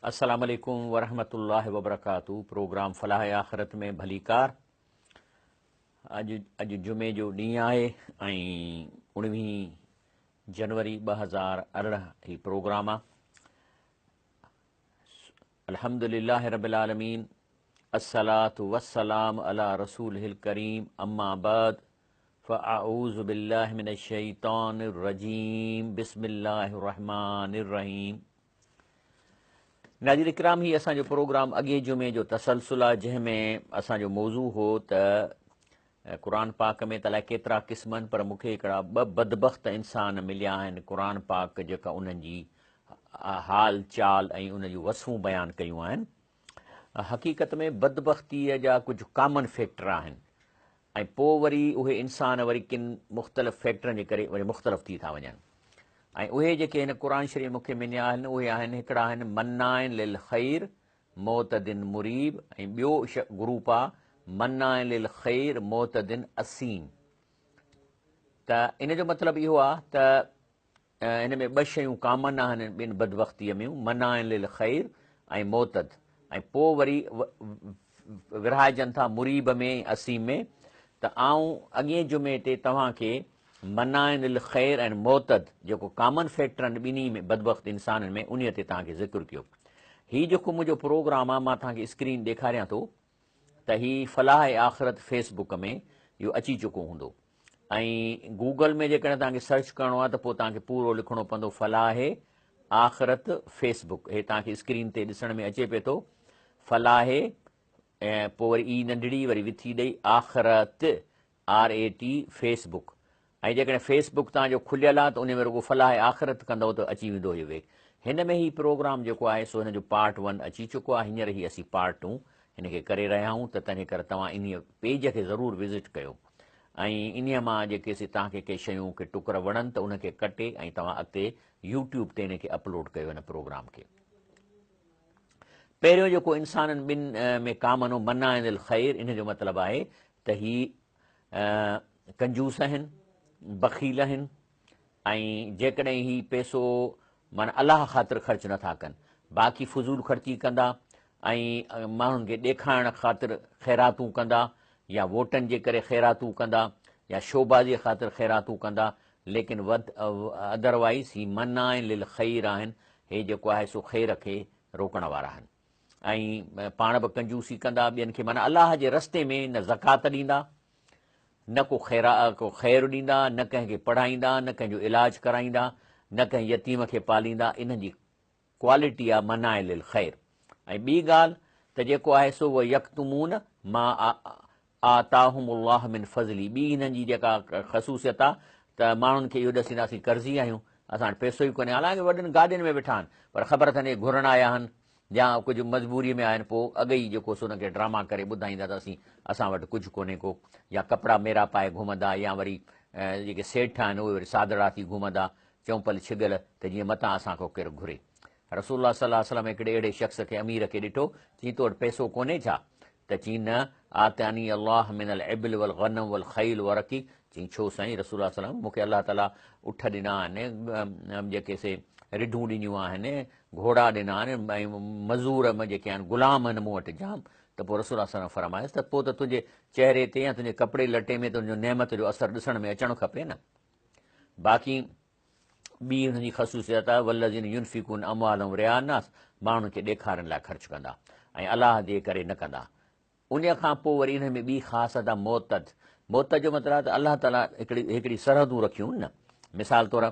السلام عليڪم ورحمة الله وبرڪاته پروگرام فلاح آخرت ۾ ڀليڪار. اڄ اڄ جمعي جو ڏينهن آهي ۽ 19 جنوري 2018 هي پروگرام آهي. الحمد لله رب العالمين الصلاة والسلام على رسوله الڪريم اما بعد فاعوذ بالله من الشيطان الرجيم بسم الله الرحمن الرحيم. ناظرين اڪرام، هي اسان جو پروگرام اڳئين جمعي جو تسلسل آهي، جنهن ۾ اسان جو موضوع هو ته قرآن پاڪ ۾ ته الائي ڪيترا قسم آهن، پر مون کي هڪڙا ٻه بدبخت انسان مليا آهن قرآن پاڪ جيڪا انهن جي حال چال ۽ ان جون وصفون بيان ڪيون آهن. حقيقت ۾ بدبختيء جا ڪجهه ڪامن فيڪٽر آهن ۽ پوء وري اهي انسان وري ڪن مختلف فيڪٽرن جي ڪري وري مختلف ٿي ٿا وڃن ۽ اهي جيڪي هن قرآن شريف مون کي مليا آهن اهي آهن، هڪڙا آهن مناع للخير معتد مريب ۽ ٻيو گروپ آ مناع للخير معتد اثيم. ته ان جو مطلب اهو آ ته هن ۾ ٻه شيون ڪامن آهن ٻن بدبختيء ۾، مناع للخير ۽ معتد، ۽ پوء وري ورهائجن ٿا مريب ۾ ۽ اثيم ۾. ته آئون اڳئين جمعي تي توهان کي مناع للخير ۽ معتد جيڪو ڪامن فيڪٽر آهن ٻنهي ۾ بدبخت انسانن ۾ انهيء تي توهان کي ذڪر ڪيو. هي جيڪو منهنجو پروگرام آهي مان توهان کي اسڪرين ڏيکاريان ٿو ته هي فلاح آخرت فيس بڪ ۾ اهو اچي چڪو هوندو. ۽ گوگل ۾ جيڪڏهن توهان کي سرچ ڪرڻو آهي ته پوء توهان کي پورو لکڻو پوندو فلاح آخرت فيس بڪ. هي توهان کي اسڪرين تي ڏسڻ ۾ اچي پئي ٿو فلاح ۽ پوء وري اي ننڍڙي وري وٿي ڏئي آخرت آر اي ٽي فيس بڪ. ۽ جيڪڏهن فيس بڪ توهان جو کليل آهي ته ان ۾ رڳو فلاح آخرت ڪندؤ ته اچي ويندو هي ويڪ. هن ۾ هي پروگرام جيڪو آهي سو هن جو پارٽ 1 اچي چڪو آهي. هينئر هي اسين پارٽ 2 هن کي ڪري رهيا آهيون ته تنهن ڪري توهان انهيء پيج کي ضرور وزٽ ڪيو ۽ انهيء مان جيڪي سي توهان کي ڪي شيون ڪي ٽڪر وڻن ته ان کي ڪٽي ۽ توهان اڳتي يوٽيوب تي ان کي اپلوڊ ڪيو هن پروگرام کي. پهريون جيڪو انسانن ٻن ۾ ڪامن هو مناع للخير، ان جو مطلب آهي ته هي ڪنجوس آهن، بخيل آهن ۽ جيڪڏهن هي پئسو معنيٰ الله خاطر خرچ نٿا ڪن، باقي فضول خرچي ڪندا ۽ ماڻهن کي ڏيکارڻ خاطر خيراتون ڪندا يا ووٽن جي ڪري خيراتون ڪندا يا شوبازي خاطر خيراتون ڪندا، ليڪن ادروائيز هي مناع للخير آهن، هي جيڪو آهي سو خير کي روڪڻ وارا آهن ۽ پاڻ به ڪنجوسي ڪندا، ٻين کي معنيٰ الله جي رستي ۾ نه زڪوات ڏيندا، نه ڪو خيرا ڪو خير ڏيندا، نه ڪنهن کي پڙهائيندا، نه ڪنهن جو علاج ڪرائيندا، نه ڪنهن يتيم کي پاليندا، انهن جي ڪوالٽي آ مناع للخير. ۽ ٻي ڳالهه ته جيڪو آهي سو ويڪتمون ما آتاهم الله من فضله، ٻي انهن جي جيڪا خصوصيت آ ته ماڻهن کي اهو ڏسيندا اسين قرضي آهيون، اسان وٽ پئسو ئي ڪونهي، حالانڪه وڏين گاڏين ۾ ويٺا آهن پر خبر اٿن اهي گهرڻ آيا آهن يا ڪجهه مجبوري ۾ آهن، پوء اڳ ئي جيڪو سو انهن کي ڊراما ڪري ٻڌائيندا ته اسين اسان وٽ ڪجهه ڪونهي ڪو، يا ڪپڙا ميرا پائي گهمندا يا وري جيڪي سيٺ آهن اهي وري سادڙا ٿي گهمندا، چونپل ڇڳل ته جيئن متان اسان کان ڪير گهري. رسول الله صلي الله عليه وسلم هڪڙي اهڙي شخص کي امير کي ڏٺو، چيائين تو وٽ پئسو ڪونهي ڇا؟ ته چيائين نه، آتاني الله من الابل والغنم والخيل ورقيق، چيائين ڇو سائين رسول الله صلي الله عليه وسلم مون کي الله تعاليٰ اٺ ڏنا آهن، جيڪي سي رڍون ڏنيون آهن، گهوڙا ڏنا آهن ۽ مزور جيڪي آهن غلام آهن مون وٽ جام. ته پوء رسول الله صلي الله عليه وسلم فرمايس ته پوء ته تنهنجي چهري تي يا تنهنجي ڪپڙي لٽي ۾ تنهنجو نعمت جو اثر ڏسڻ ۾ اچڻ کپي نه. باقي ٻي هن جي خصوصيت آهي والذين ينفقون اموالهم رياء الناس، ماڻهن کي ڏيکارڻ لاء خرچ ڪندا ۽ الله جي ڪري نه ڪندا. ان کان پوء وري انهن ۾ ٻي خاص ادا معتد، معتد جو مطلب آهي ته الله تعاليٰ هڪڙي سرحدون رکيون آهن نه، مثال طور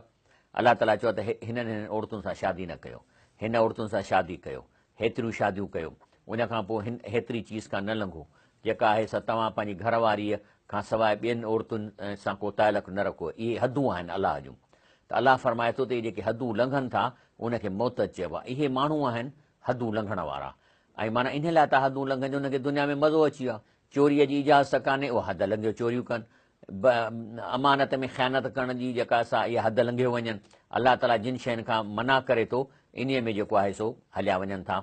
الله تعاليٰ چيو ته هنن هنن عورتن سان شادي نه ڪيو، هن عورتن سان شادي ڪيو، هيتريون شاديون ڪيو، ان کان پوء هن هيتري چيز کان نه لنگهو، جيڪا آهي سا توهان پنهنجي گهر واريء کان سواء ٻين عورتن سان ڪو تعلق نه رکو، اهي حدون آهن الله جون. ته الله فرمائي ٿو ته اهي جيڪي حدون لنگهن ٿا ان کي معتد چئبو آهي. اهي ماڻهو آهن حدون لنگهڻ وارا ۽ معنيٰ انهي لاء ٿا حدون لنگهن جو انهن کي دنيا ۾ مزو اچي ويو آهي. چوريء جي اجازت ڪانهي، اهو حد لنگهيو چوريون ڪن. امانت ۾ خيانت ڪرڻ جي جيڪا سا اها حد لنگهيو وڃن. الله تعاليٰ جن شين کان منع ڪري ٿو انهيء ۾ جيڪو آهي سو هليا وڃن ٿا.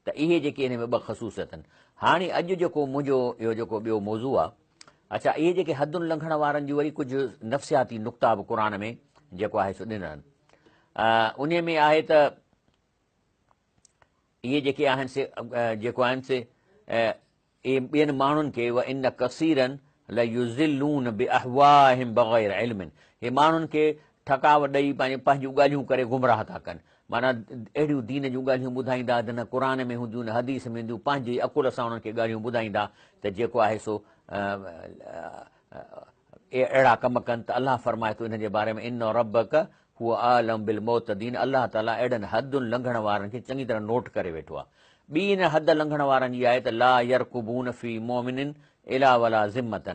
ته اهي جيڪي انهي ۾ ٻه خصوصيت آهن. هاڻي اڄ جيڪو منهنجو اهو جيڪو ٻيو موضوع آهي، اڇا اهي جيڪي حدن لنگهڻ وارن جون وري ڪجهه نفسياتي نقطا به قرآن ۾ جيڪو آهي سو ڏنل آهن. انهي ۾ آهي ته اهي جيڪي آهن سي جيڪو آهن سي اهي ٻين ماڻهن کي وان ڪثيرا ليضلون باهوائهم بغير علم هي ماڻهن کي ٺڪاء ڏئي پنهنجون پنهنجون ڳالهيون ڪري گمراهه ٿا ڪن معنيٰ اهڙيون دين جون ڳالهيون ٻڌائيندا ته نه قرآن ۾ هونديون نه حديث ۾ هونديون پنهنجي عقل سان انهن کي ڳالهيون ٻڌائيندا ته جيڪو آهي سو اهڙا ڪم ڪن ته الله فرمائي ٿو انهن جي باري ۾ ان ربک هو اعلم بالمعتدين الله تعالي اهڙن حدن لنگهڻ وارن کي چڱي طرح نوٽ ڪري ويٺو آهي. ٻي ان حد لنگهڻ وارن جي آهي ته لا يرقبون في مؤمن الا ولا ذمة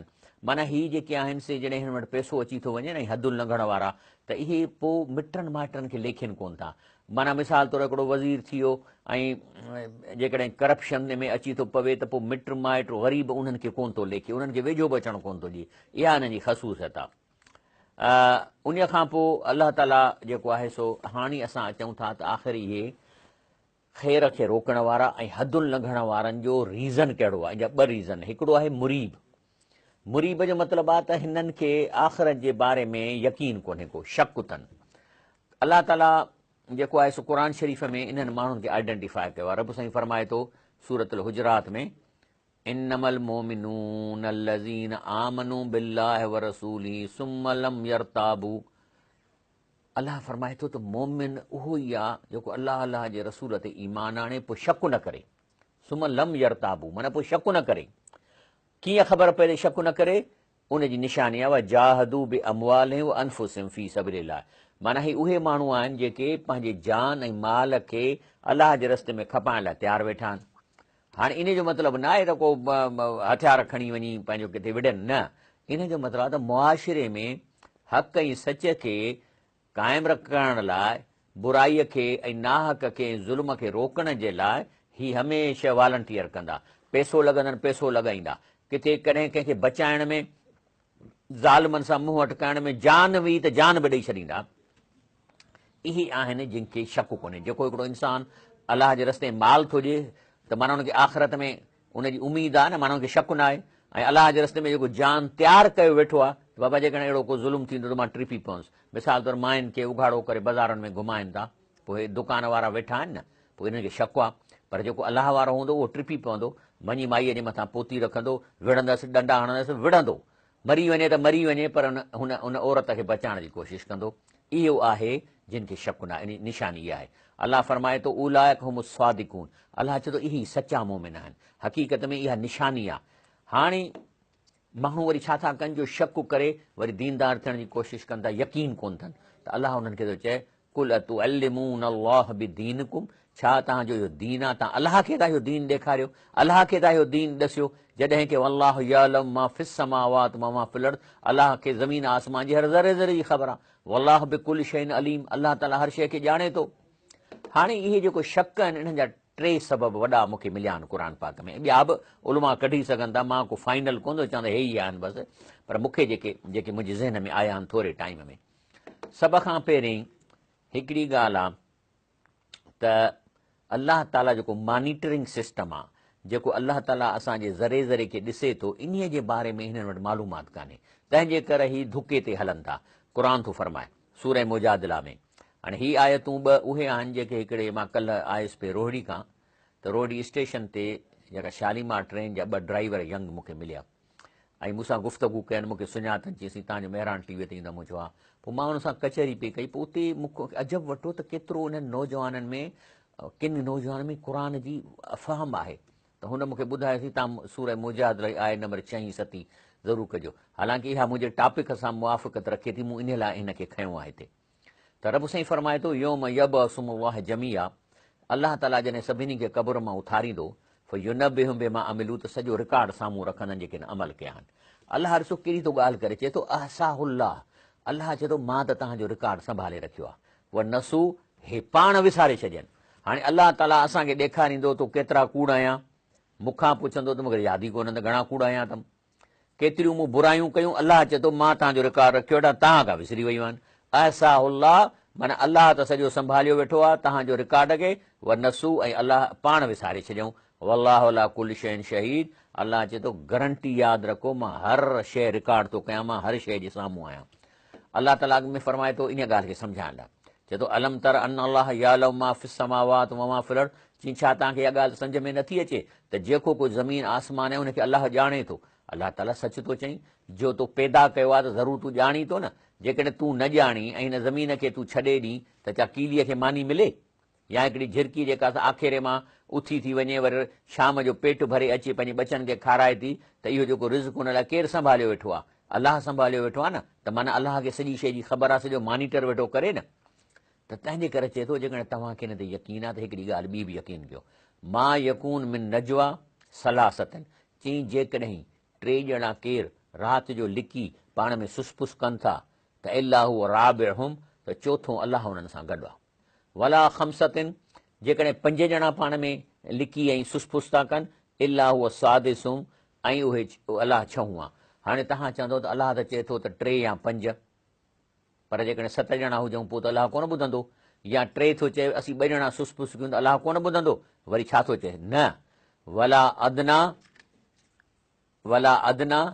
معنيٰ هي جيڪي آهن سي جڏهن هنن وٽ پئسو اچي ٿو وڃي نه هي حدن لنگهڻ وارا ته اهي پوء مٽن مائٽن کي ليکين ڪونه ٿا معنيٰ مثال طور هڪڙو وزير ٿي ويو ۽ جيڪڏهن ڪرپشن ۾ اچي ٿو پوي ته پوء مٽ مائٽ غريب انهن کي ڪونه ٿو ليکي انهن کي ويجهو به اچڻ ڪونه ٿو ڏئي اها انهن جي خصوصيت آهي. انهيء کان پوء الله تعاليٰ جيڪو آهي سو هاڻي اسان اچون ٿا ته آخر اهي خير کي روڪڻ وارا ۽ حدن لنگهڻ وارن جو ريزن ڪهڙو آهي ان جا ٻه ريزن هڪڙو آهي مريب مريب جو مطلب آهي ته هنن کي آخرت جي باري ۾ يقين ڪونهي ڪو شڪ اٿن الله تعاليٰ جيڪو آهي سو قرآن شريف ۾ انهن ماڻهن کي آئيڊنٽيفاء ڪيو آهي رب سائين فرمائي ٿو سورت الحجرات ۾ انما المؤمنون الذين آمنوا بالله ورسوله ثم لم يرتابوا الله فرمائي ٿو ته مومن اهو ئي آ جيڪو الله الله جي رسول تي ايمان آڻي پوء شڪ نه ڪري ثم لم يرتابوا معنيٰ پوء شڪ نه ڪري ڪيئن خبر پئي ته شڪ نه ڪري ان جي نشاني آهي وجاهدوا باموالهم وانفسهم في سبيل الله معنيٰ هي اهي ماڻهو آهن جيڪي پنهنجي جان ۽ مال کي الله جي رستي ۾ کپائڻ لاء تيار ويٺا آهن هاڻي انهي جو مطلب نه آهي ته ڪو هٿيار کڻي وڃي پنهنجو ڪٿي وڙهن نه انهي جو مطلب آهي ته معاشري ۾ حق ۽ سچ کي قائم رکڻ لاء برائي کي ۽ ناحق کي ۽ ظلم کي روڪڻ جي لاء هي هميشه والنٽيئر ڪندا پئسو لڳندن پئسو لڳائيندا ڪٿي ڪڏهن ڪنهن کي بچائڻ ۾ ظالمن سان منهن اٽڪائڻ ۾ جان وئي ته جان به ڏئي ڇڏيندا. اهي آهن جن کي شڪ ڪونهي. جيڪو هڪڙو انسان الله جي رستي ۾ مال ٿو ڏئي ته معنيٰ ان کي آخرت ۾ ان جي اميد آهي نه معنيٰ ان کي شڪ ناهي ۽ الله جي رستي ۾ جيڪو جان تيار ڪيو ويٺو آهي ته بابا جيڪڏهن اهڙو ڪو ظلم ٿيندو ته مان ٽپي پوندس. مثال طور ماين کي اگهاڙو ڪري بازارن ۾ گهمائن ٿا پوء هي دڪان وارا ويٺا آهن نه پوء انهن کي شڪ آهي پر جيڪو الله وارو هوندو اهو ٽپي پوندو وڃي مائيء جي مٿان پوتي رکندو وڙهندس ڏنڊا هڻندس وڙهندو مري وڃي ته مري وڃي پر هن ان عورت کي بچائڻ جي ڪوشش ڪندو. اهو آهي جن کي شڪ نه آهي، ان جي نشاني اها آهي. الله فرمائي ٿو اولئک هم الصادقون الله چئي ٿو اهي ئي سچا مؤمن آهن. حقيقت ۾ اها نشاني آهي. هاڻي ماڻهو وري ڇا ٿا ڪن جو شڪ ڪري وري ديندار ٿيڻ جي ڪوشش ڪن ٿا يقين ڪونه اٿن ته الله انهن کي ٿو چئي قل اتعلمون الله بدينڪم ڇا توهان جو اهو دين آهي توهان الله کي ٿا اهو دين ڏيکاريو الله کي ٿا اهو دين ڏسيو جڏهن ڪه والله يعلم ما في السماوات وما في الارض الله کي زمين آسمان جي هر ذري ذري جي خبر آهي والله بڪل شيء عليم الله تعالي هر شيء کي ڄاڻي ٿو هاڻي اهي جيڪو شڪ آهن انهن جا ٽي سبب وڏا مون کي مليا آهن قرآن پاڪ ۾ ٻيا به علماء ڪڍي سگهن ٿا مان ڪو فائنل ڪونه ٿو چوان ته هي ئي آهن بس پر مون کي جيڪي جيڪي منهنجي ذهن ۾ آيا آهن ٿوري ٽائيم ۾ سڀ کان پهرين هڪڙي ڳالهه آ ته الله تعاليٰ جيڪو مانيٽرنگ سسٽم آ جيڪو الله تعاليٰ اسان جي ذري ذري کي ڏسي ٿو انهيء جي باري ۾ هنن وٽ معلومات ڪانهي تنهن جي ڪري هي ڌڪي تي هلن ٿا قرآن ٿو فرمائي سورة مجادله ۾ هاڻي هي آيتون ٻه اهي آهن جيڪي هڪڙي مان ڪلهه آيس پئي روهڙي کان ته روهڙي اسٽيشن تي جيڪا شاليمار ٽرين جا ٻه ڊرائيور ينگ مون کي مليا ۽ مون سان گفتگو ڪين، مون کي سڃاتن، چيائين سائين توهان جو مهراڻ ٽي وي تي ايندو آهي، مون چيو ها، پوء مان ان سان ڪچهري پئي ڪئي، پوء اتي مون کي عجب وٺو ته ڪيترو انهن نوجوانن ۾ ڪن نوجوانن ۾ قرآن جي فهم آهي ته هن مون کي ٻڌايو سائين توهان سورة مجادله جي آيت نمبر ڇهين ستين ضرور ڪجو، حالانڪه اها منهنجي ٽاپڪ سان موافقت رکي ٿي، مون انهي لاء هن کي کنيو آهي هتي. ته رب سائين فرمائي ٿو، يوم يبعثهم الله جميعا الله تعاليٰ جڏهن سڀني کي قبر مان اٿاريندو، فينبئهم بما عملوا ته سڄو رڪارڊ سامهون رکندن جيڪي هن عمل ڪيا آهن. الله ڏسو ڪهڙي ٿو ڳالهه ڪري، چئي ٿو احصاه الله الله چئي ٿو مان ته توهان جو رڪارڊ سنڀالي رکيو آهي. ونسوا هي پاڻ وساري ڇڏين. هاڻي الله تعاليٰ اسان کي ڏيکاريندو تو ڪيترا ڪوڙ هنيا؟ مون کان پڇندو ته مون کي ياد ئي ڪونهن ته گهڻا ڪوڙ هنيا اٿم. ڪيتريون مون برايون ڪيون، الله چئي ٿو، مان توهان جو رڪارڊ رکيو ويٺو آهيان، توهان کان وسري ويون آهن. احصاه الله، معنيٰ الله ته سڄو سنڀاليو ويٺو آهي توهان جو رڪارڊ کي، ونسوا ۽ الله پاڻ وساري ڇڏيائون. والله علي ڪل شيء شهيد، الله چئي ٿو، گرنٽي ياد رکو مان هر شيء رڪارڊ ٿو ڪيان، مان هر شيء جي سامهون آهيان. الله تعاليٰ اڳ ۾ فرمائي ٿو انهيء ڳالهه کي سمجهائڻ لاء. چئي ٿو الم تر ان الله يعلم ما في السماوات وما في الارض چين ڇا توهان کي اها ڳالهه سمجهه ۾ نٿي اچي ته جيڪو ڪجهه زمين آسمان آهي ان کي الله ڄاڻي ٿو. الله تعاليٰ سچ ٿو چئين جو تو پيدا ڪيو آهي ته ضرور تون ڄاڻين ٿو نه. جيڪڏهن تون نه ڄاڻين ۽ هن زمين کي تون ڇڏي ڏين ته ڇا ڪيليء کي ماني ملي؟ يا هڪڙي جهرڪي جيڪا سا آکيري مان اٿي ٿي وڃي وري شام جو پيٽ ڀري اچي پنهنجي ٻچن کي کارائي ٿي ته اهو جيڪو رزق ان لاء ڪير سنڀاليو ويٺو آهي؟ الله سنڀاليو ويٺو آهي نه ته معنيٰ الله کي سڄي شيء جي خبر آهي سڄو مانيٽر ويٺو ڪري نه ته تنهن جي ڪري چئي ٿو جيڪڏهن توهان کي ان تي يقين آهي ته هڪڙي ڳالهه ٻي به يقين ڪيو ما يڪون من نجويٰ ثلاثة چئين جيڪڏهن ٽي ڄڻا ڪير رات جو لڪي پاڻ ۾ سس پس ڪن ٿا ته الا هو رابعهم ته چوٿون الله انهن سان گڏ آهي. ولا خمسة جيڪڏهن پنج ڄڻا پاڻ ۾ لڪي ۽ سس پس ٿا ڪن، الا هو سادسهم ۽ اهي الله ڇهون آ. هاڻي توهان چوندؤ ته الله ته چئي ٿو ته ٽي يا پنج، پر جيڪڏهن ست ڄڻا هجون پوء ته الله ڪونه ٻڌندو، يا ٽي ٿو چئي اسين ٻه ڄڻا سس پس ڪيون ته الله ڪونه ٻڌندو، وري ڇا ٿو چئي؟ نه ولا ادنيٰ ولا ادنيٰ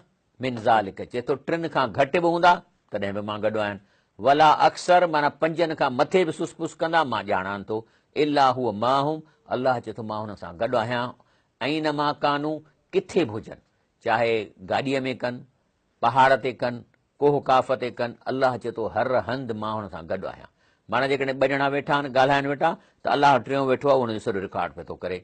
من ذلک چئي ٿو ٽن کان گهٽ به هوندا تڏهن به مان گڏ آهيان ولا اڪثر معنيٰ پنجن کان مٿي به سس پس ڪندا مان ڄاڻان ٿو الا هو معهم الله چئي ٿو مان هن سان گڏ آهيان اينما ڪانو ڪٿي به هجن چاهي گاڏيء ۾ ڪن پهاڙ تي ڪن ڪوهه قاف تي ڪن الله چئي ٿو هر هنڌ مان هن سان گڏ آهيان معنيٰ جيڪڏهن ٻه ڄڻا ويٺا آهن ڳالهائن ويٺا ته الله ٽيون ويٺو آهي ان جو سڄو رڪارڊ پيو ٿو ڪري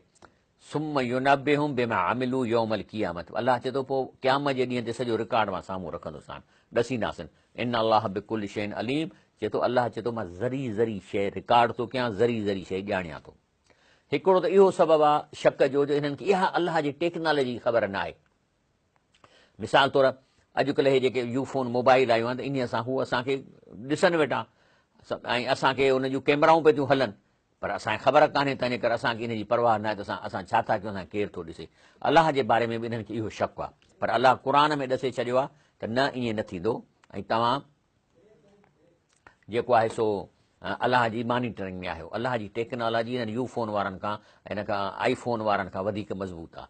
ثم ينبئهم بما عملوا يوم القيامة الله چئي ٿو پوء قيامت جي ڏينهن تي سڄو رڪارڊ مان سامهون رکندوسان ڏسينداسين ان الله بڪل شيء عليم چئي ٿو الله چئي ٿو مان ذري ذري شيء رڪارڊ ٿو ڪيان ذري ذري شيء ڄاڻيان ٿو هڪڙو ته اهو سبب آهي شڪ جو جو انهن کي اها الله جي ٽيڪنالاجي جي خبر نه آهي مثال طور اڄڪلهه هي جيڪي يو فون موبائل آيون آهن ته انهي سان هو اسان کي ڏسن ويٺا ۽ اسان کي ان جون ڪيمرائون پيون ٿيون هلن پر اسان کي خبر ڪانهي تنهنجي ڪري اسان کي ان جي پرواهه ناهي ته اسان ڇا ٿا ڪيون اسان کي ڪير ٿو ڏسي الله جي باري ۾ به انهن کي اهو شڪ آهي پر الله قرآن ۾ ڏسي ڇڏيو آهي ته نه ائين نه ٿيندو ۽ توهان جيڪو آهي سو الله جي مانيٽرنگ ۾ آهيو الله جي ٽيڪنالاجي انهن يو فون وارن کان ان کان آئي فون وارن کان وڌيڪ مضبوط آهي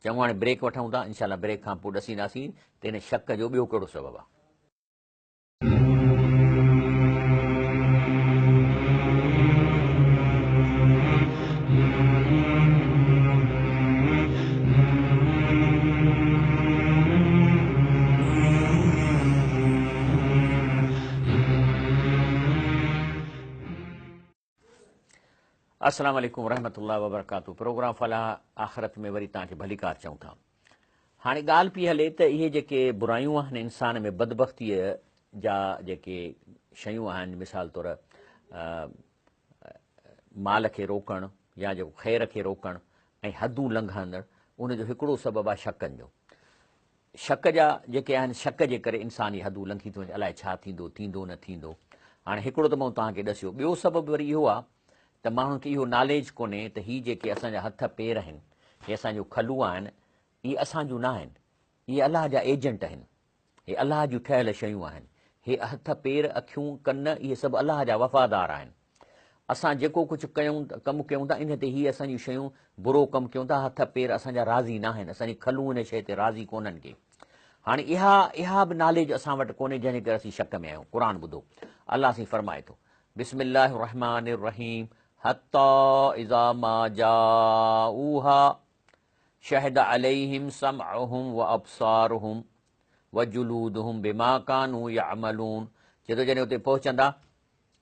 چڱو هاڻي بريڪ وٺون ٿا انشاء الله بريڪ کان پوء ڏسينداسين ته ان شڪ جو ٻيو ڪهڙو سبب آهي. السلام عليڪم ورحمة الله وبرڪاته پروگرام فلاح آخرت ۾ وري توهان کي ڀليڪار چئون ٿا. هاڻي ڳالهه پئي هلي ته اهي جيڪي برايون آهن انسان ۾ بدبختيء جا جيڪي شيون آهن مثال طور مال کي روڪڻ يا جيڪو خير کي روڪڻ ۽ حدون لنگهندڙ ان جو هڪڙو سبب آهي شڪن جو شڪ جا جيڪي آهن شڪ جي ڪري انسان جي حدون لنگهي ٿو وڃي الائي ڇا ٿيندو ٿيندو نه ٿيندو هاڻي هڪڙو ته مون توهان کي ڏسيو ٻيو سبب وري اهو آهي ته ماڻهن کي اهو ناليج ڪونهي ته هي جيڪي اسان جا هٿ پير آهن هي اسان جون کلون آهن اهي اسان جون نه آهن اهي الله جا ايجنٽ آهن هي الله جون ٺهيل شيون آهن هي هٿ پير اکيون ڪن اهي سڀ الله جا وفادار آهن اسان جيڪو ڪجهه ڪيون ڪم ڪيون ٿا ان تي هي اسان جون شيون برو ڪم ڪيون ٿا هٿ پير اسان جا راضي ناهن اسان جي کلون ان شيء تي راضي ڪونهن ڪي هاڻي اها اها به ناليج اسان وٽ ڪونهي جنهن جي ڪري اسين شڪ ۾ آهيون قرآن ٻڌو الله سائين فرمائي ٿو بسم الله الرحمن الرحيم حتي اذا ما جاءوها شهد عليهم سمعهم وابصارهم وجلودهم بما كانوا يعملون چي ٿو جڏهن اتي پهچندا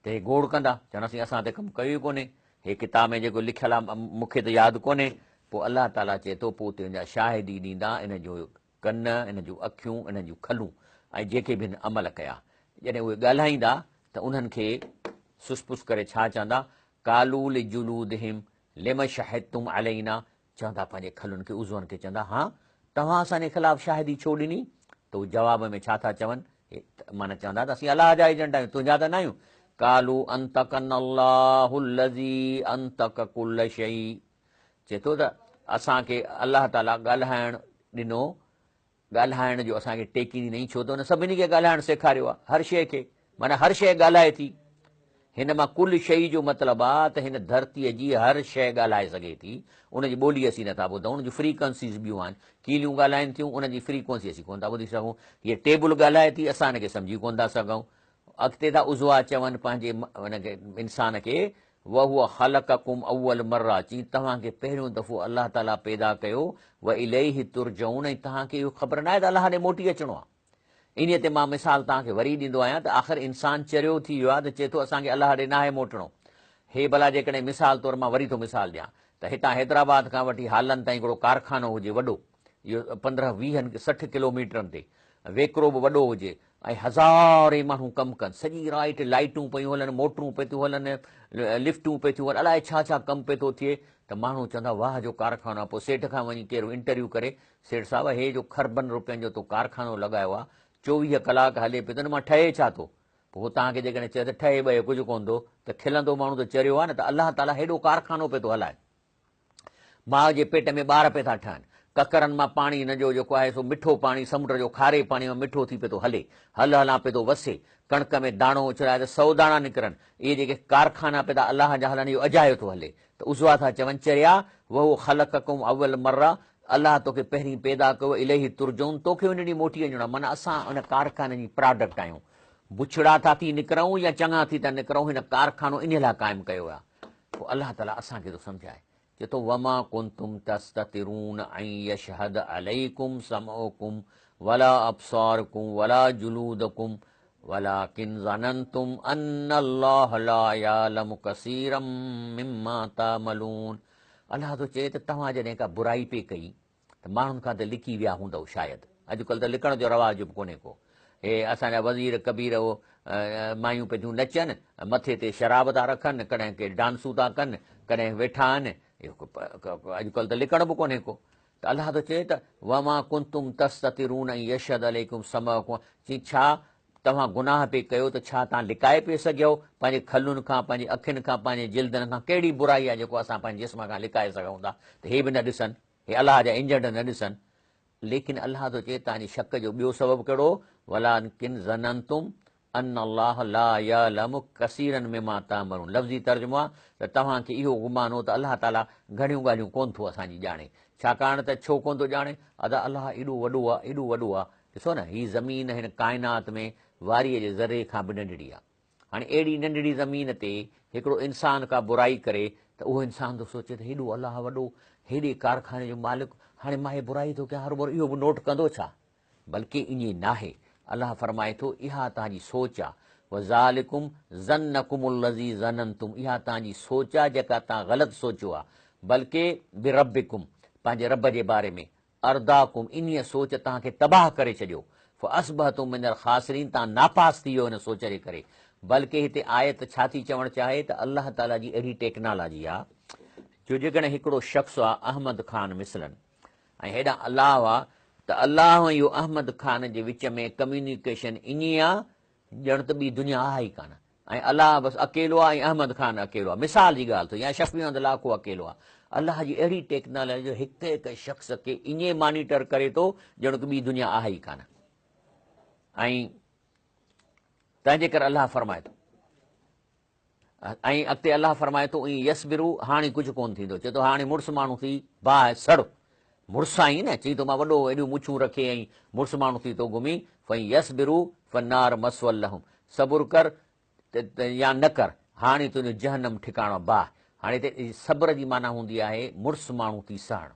ته هي گوڙ ڪندا، چوندا سائين اسان ته ڪم ڪيو ئي ڪونهي، هي ڪتاب ۾ جيڪو لکيل آهي مون کي ته ياد ڪونهي، پوء الله تعاليٰ چئي ٿو پوء اتي ان جا شاهدي ڏيندا ان جو ڪن، ان جون اکيون، انهن جون کلون ۽ جيڪي به هن عمل ڪيا. جڏهن اهي ڳالهائيندا ته انهن کي سس پس ڪري ڇا چوندا، قالوا لجلودهم لم شهدتم علينا چوندا پنهنجي کلن کي عضون کي چوندا ها توهان اسان جي خلاف شاهدي ڇو ڏني ته هو جواب ۾ ڇا ٿا چون معنيٰ چوندا ته اسين الله جا ايجنٽ آهيون تنهنجا ته نه آهيون قالوا انتقنا الله الذي انتق كل شيء چئي ٿو ته اسان کي الله تعاليٰ ڳالهائڻ ڏنو ڳالهائڻ جو اسان کي ٽيڪي ڏنائين ڇو ته هن سڀني کي ڳالهائڻ سيکاريو آهي هر شيء کي معنيٰ هر شيء ڳالهائي ٿي هن مان ڪل شيء جو مطلب آ ته هن ڌرتيء جي هر شيء ڳالهائي سگهي ٿي ان جي ٻولي اسين نٿا ٻڌون ان جون فريڪنسيز ٻيون آهن ڪيليون ڳالهائين ٿيون ان جي فريڪونسي اسين ڪونه ٿا ٻڌي سگهون هيء ٽيبل ڳالهائي ٿي اسان ان کي سمجهي ڪونه ٿا سگهون اڳتي ٿا عضوا چون پنهنجي ان کي انسان کي وهو خلقڪم اول مره چي توهان کي پهريون دفعو الله تعالي پيدا ڪيو واليه ترجعون ۽ توهان کي اهو خبر ناهي ته الله ڏي موٽي اچڻو آهي. انهيء تي مان مثال توهان کي وري ڏيندو آهيان ته آخر انسان چريو ٿي ويو آهي ته چئي ٿو اسان کي الله ڏي ناهي موٽڻو. هي ڀلا جيڪڏهن مثال طور مان وري ٿو مثال ڏيان ته هتان حيدرآباد کان وٺي هالن تائين هڪڙو ڪارخانو هجي وڏو اهو 15 20 60 ڪلوميٽرن تي ويڪرو به وڏو هجي ۽ هزارين ماڻهو ڪم ڪن، سڄي رائٽ لائٽون پيون هلن، موٽرون پئي ٿيون هلن، لفٽون پئي ٿيون هلن، الائي ڇا ڇا ڪم پئي ٿو ٿئي ته ماڻهو چوندا واهه جو ڪارخانو آهي، پوء سيٺ کان وڃي ڪير انٽرويو ڪري، سيٺ صاحب هي جو کربن روپين جو تو ڪارخانو لڳايو آهي، 24 ڪلاڪ هلي پيو ٿو ان مان ٺهي ڇا ٿو؟ پوء هو توهان کي جيڪڏهن چئي ته ٺهي ٻهي ڪجهه ڪونه ٿو ته کلندو ماڻهو ته چريو آهي نه ته الله تعاليٰ هيڏو ڪارخانو پئي ٿو هلائي. ماء جي پيٽ ۾ ٻار پئي ٿا ٺهن. ڪڪرن مان پاڻي هن جو جيڪو آهي سو مٺو پاڻي سمنڊ جو کاري پاڻي مان مٺو ٿي پئي ٿو هلي. هل هلان پئي ٿو وسي. ڪڻڪ ۾ داڻو اڇلائي ته سئو داڻا نڪرن. اهي جيڪي ڪارخانا پئي ٿا الله جا هلن اهو اجايو ٿو هلي. ته عضوا ٿا چون چريا وهو خلقڪم اول مره الله توکي پهرين پيدا ڪيو اليه ترجعون توکي ان ڏينهن موٽي وڃڻو آهي معنيٰ اسان ان ڪارخاني جي پراڊڪٽ آهيون. بڇڙا ٿا ٿي نڪرون يا چڱا ٿي ٿا نڪرون هن ڪارخانو انهي لاء قائم ڪيو ويو آهي. پوء الله تعاليٰ اسان کي ٿو سمجهائي، چئي ٿو، وما ڪنتم تستترون ان يشهد عليڪم سمعڪم ولا ابصارڪم ولا جلودڪم ولڪن ظننتم ان الله لا يعلم ڪثيرا مما تعملون. الله ٿو چئي ته توهان جڏهن ڪا برائي پئي ڪئي ته ماڻهن کان ته لڪي ويا هوندؤ شايد. اڄڪلهه ته لڪڻ جو رواج به ڪونهي ڪو. هي اسان جا وزير ڪبير اهو مايون پيون ٿيون نچن، مٿي تي شراب ٿا رکن، ڪڏهن ڪي ڊانسون ٿا ڪن، ڪڏهن ويٺا آهن. اهو اڄڪلهه ته لڪڻ به ڪونهي ڪو. ته الله ٿو چئي ته وما ڪنتم تستترون ان يشهد عليڪم سمعڪم چي ڇا توهان گناهه پئي ڪيو ته ڇا توهان لڪائي پئي سگهيو پنهنجي کلن کان، پنهنجي اکين کان، پنهنجي جلدن کان ڪهڙي برائي آهي جيڪو اسان پنهنجي جسم کان لڪائي سگهون ٿا ته هي به نه ڏسن، هي الله جا انجنڊ نه ڏسن. ليڪن الله ٿو چئي توهان جي شڪ جو ٻيو سبب ڪهڙو هو؟ ولڪن ظننتم ان الله لا يعلم ڪثيرا مما تعملون لفظي ترجمو آهي ته توهان کي اهو گمان هو ته الله تعاليٰ گهڻيون ڳالهيون ڪونه ٿو اسان جي ڄاڻي. ڇاڪاڻ ته ڇو ڪونه ٿو ڄاڻي؟ ادا الله ايڏو وڏو آهي، ايڏو وڏو آهي ڏسو نه هي زمين هن ڪائنات ۾ واريء جي ذري کان به ننڍڙي آهي. هاڻي اهڙي ننڍڙي زمين تي هڪڙو انسان ڪا برائي ڪري ته اهو انسان ٿو سوچي ته هيڏو الله وڏو، هيڏي ڪارخاني جو مالڪ، هاڻي مان هي برائي ٿو ڪيان هروڀرو اهو به نوٽ ڪندو ڇا؟ بلڪه ائين ناهي. الله فرمائي ٿو اها توهان جي سوچ آهي. وذلڪم ظنڪم الذي ظننتم اها توهان جي سوچ آهي جيڪا توهان غلط سوچيو آهي. بلڪه بربڪم پنهنجي رب جي باري ۾. ارداڪم انهيء سوچ توهان کي تباهه ڪري ڇڏيو، فاصبحتم من الخاسرين توهان ناپاس ٿي ويو ان سوچ جي ڪري. بلڪه هتي آيت ڇا ٿي چوڻ چاهي ته الله تعاليٰ جي اهڙي ٽيڪنالاجي آ جو جيڪڏهن هڪڙو شخص آ احمد خان مثلاً ۽ هيڏانهن الله آ ته الله ۽ اهو احمد خان جي وچ ۾ ڪميونيڪيشن ائين آ ڄڻ ته ٻي دنيا آهي ئي ڪانه ۽ الله بس اڪيلو آهي ۽ احمد خان اڪيلو آهي مثال جي ڳالهه ٿو يا شفيع احمد لاکو اڪيلو آهي الله جي اهڙي ٽيڪنالاجي جو هڪ هڪ شخص کي ائين مانيٽر ڪري ٿو ڄڻ ڪه ٻي دنيا آهي ئي ڪانه ۽ تنهن جي ڪري الله فرمائي ٿو ۽ اڳتي الله فرمائي ٿو ائين يصبرو هاڻي ڪجهه ڪونه ٿيندو چئي ٿو هاڻي مڙس ماڻهو ٿي باهه سڙ مڙس آهين نه چئي ٿو مان وڏو ايڏيون مڇون رکي ۽ مڙس ماڻهو ٿي ٿو گهمين فإن يصبرو فالنار مثوي لهم صبر ڪر يا نه ڪر هاڻي تنهنجو جهنم ٺڪاڻو باهه هاڻي هتي صبر جي معنيٰ هوندي آهي مڙس ماڻهو ٿي سهڻ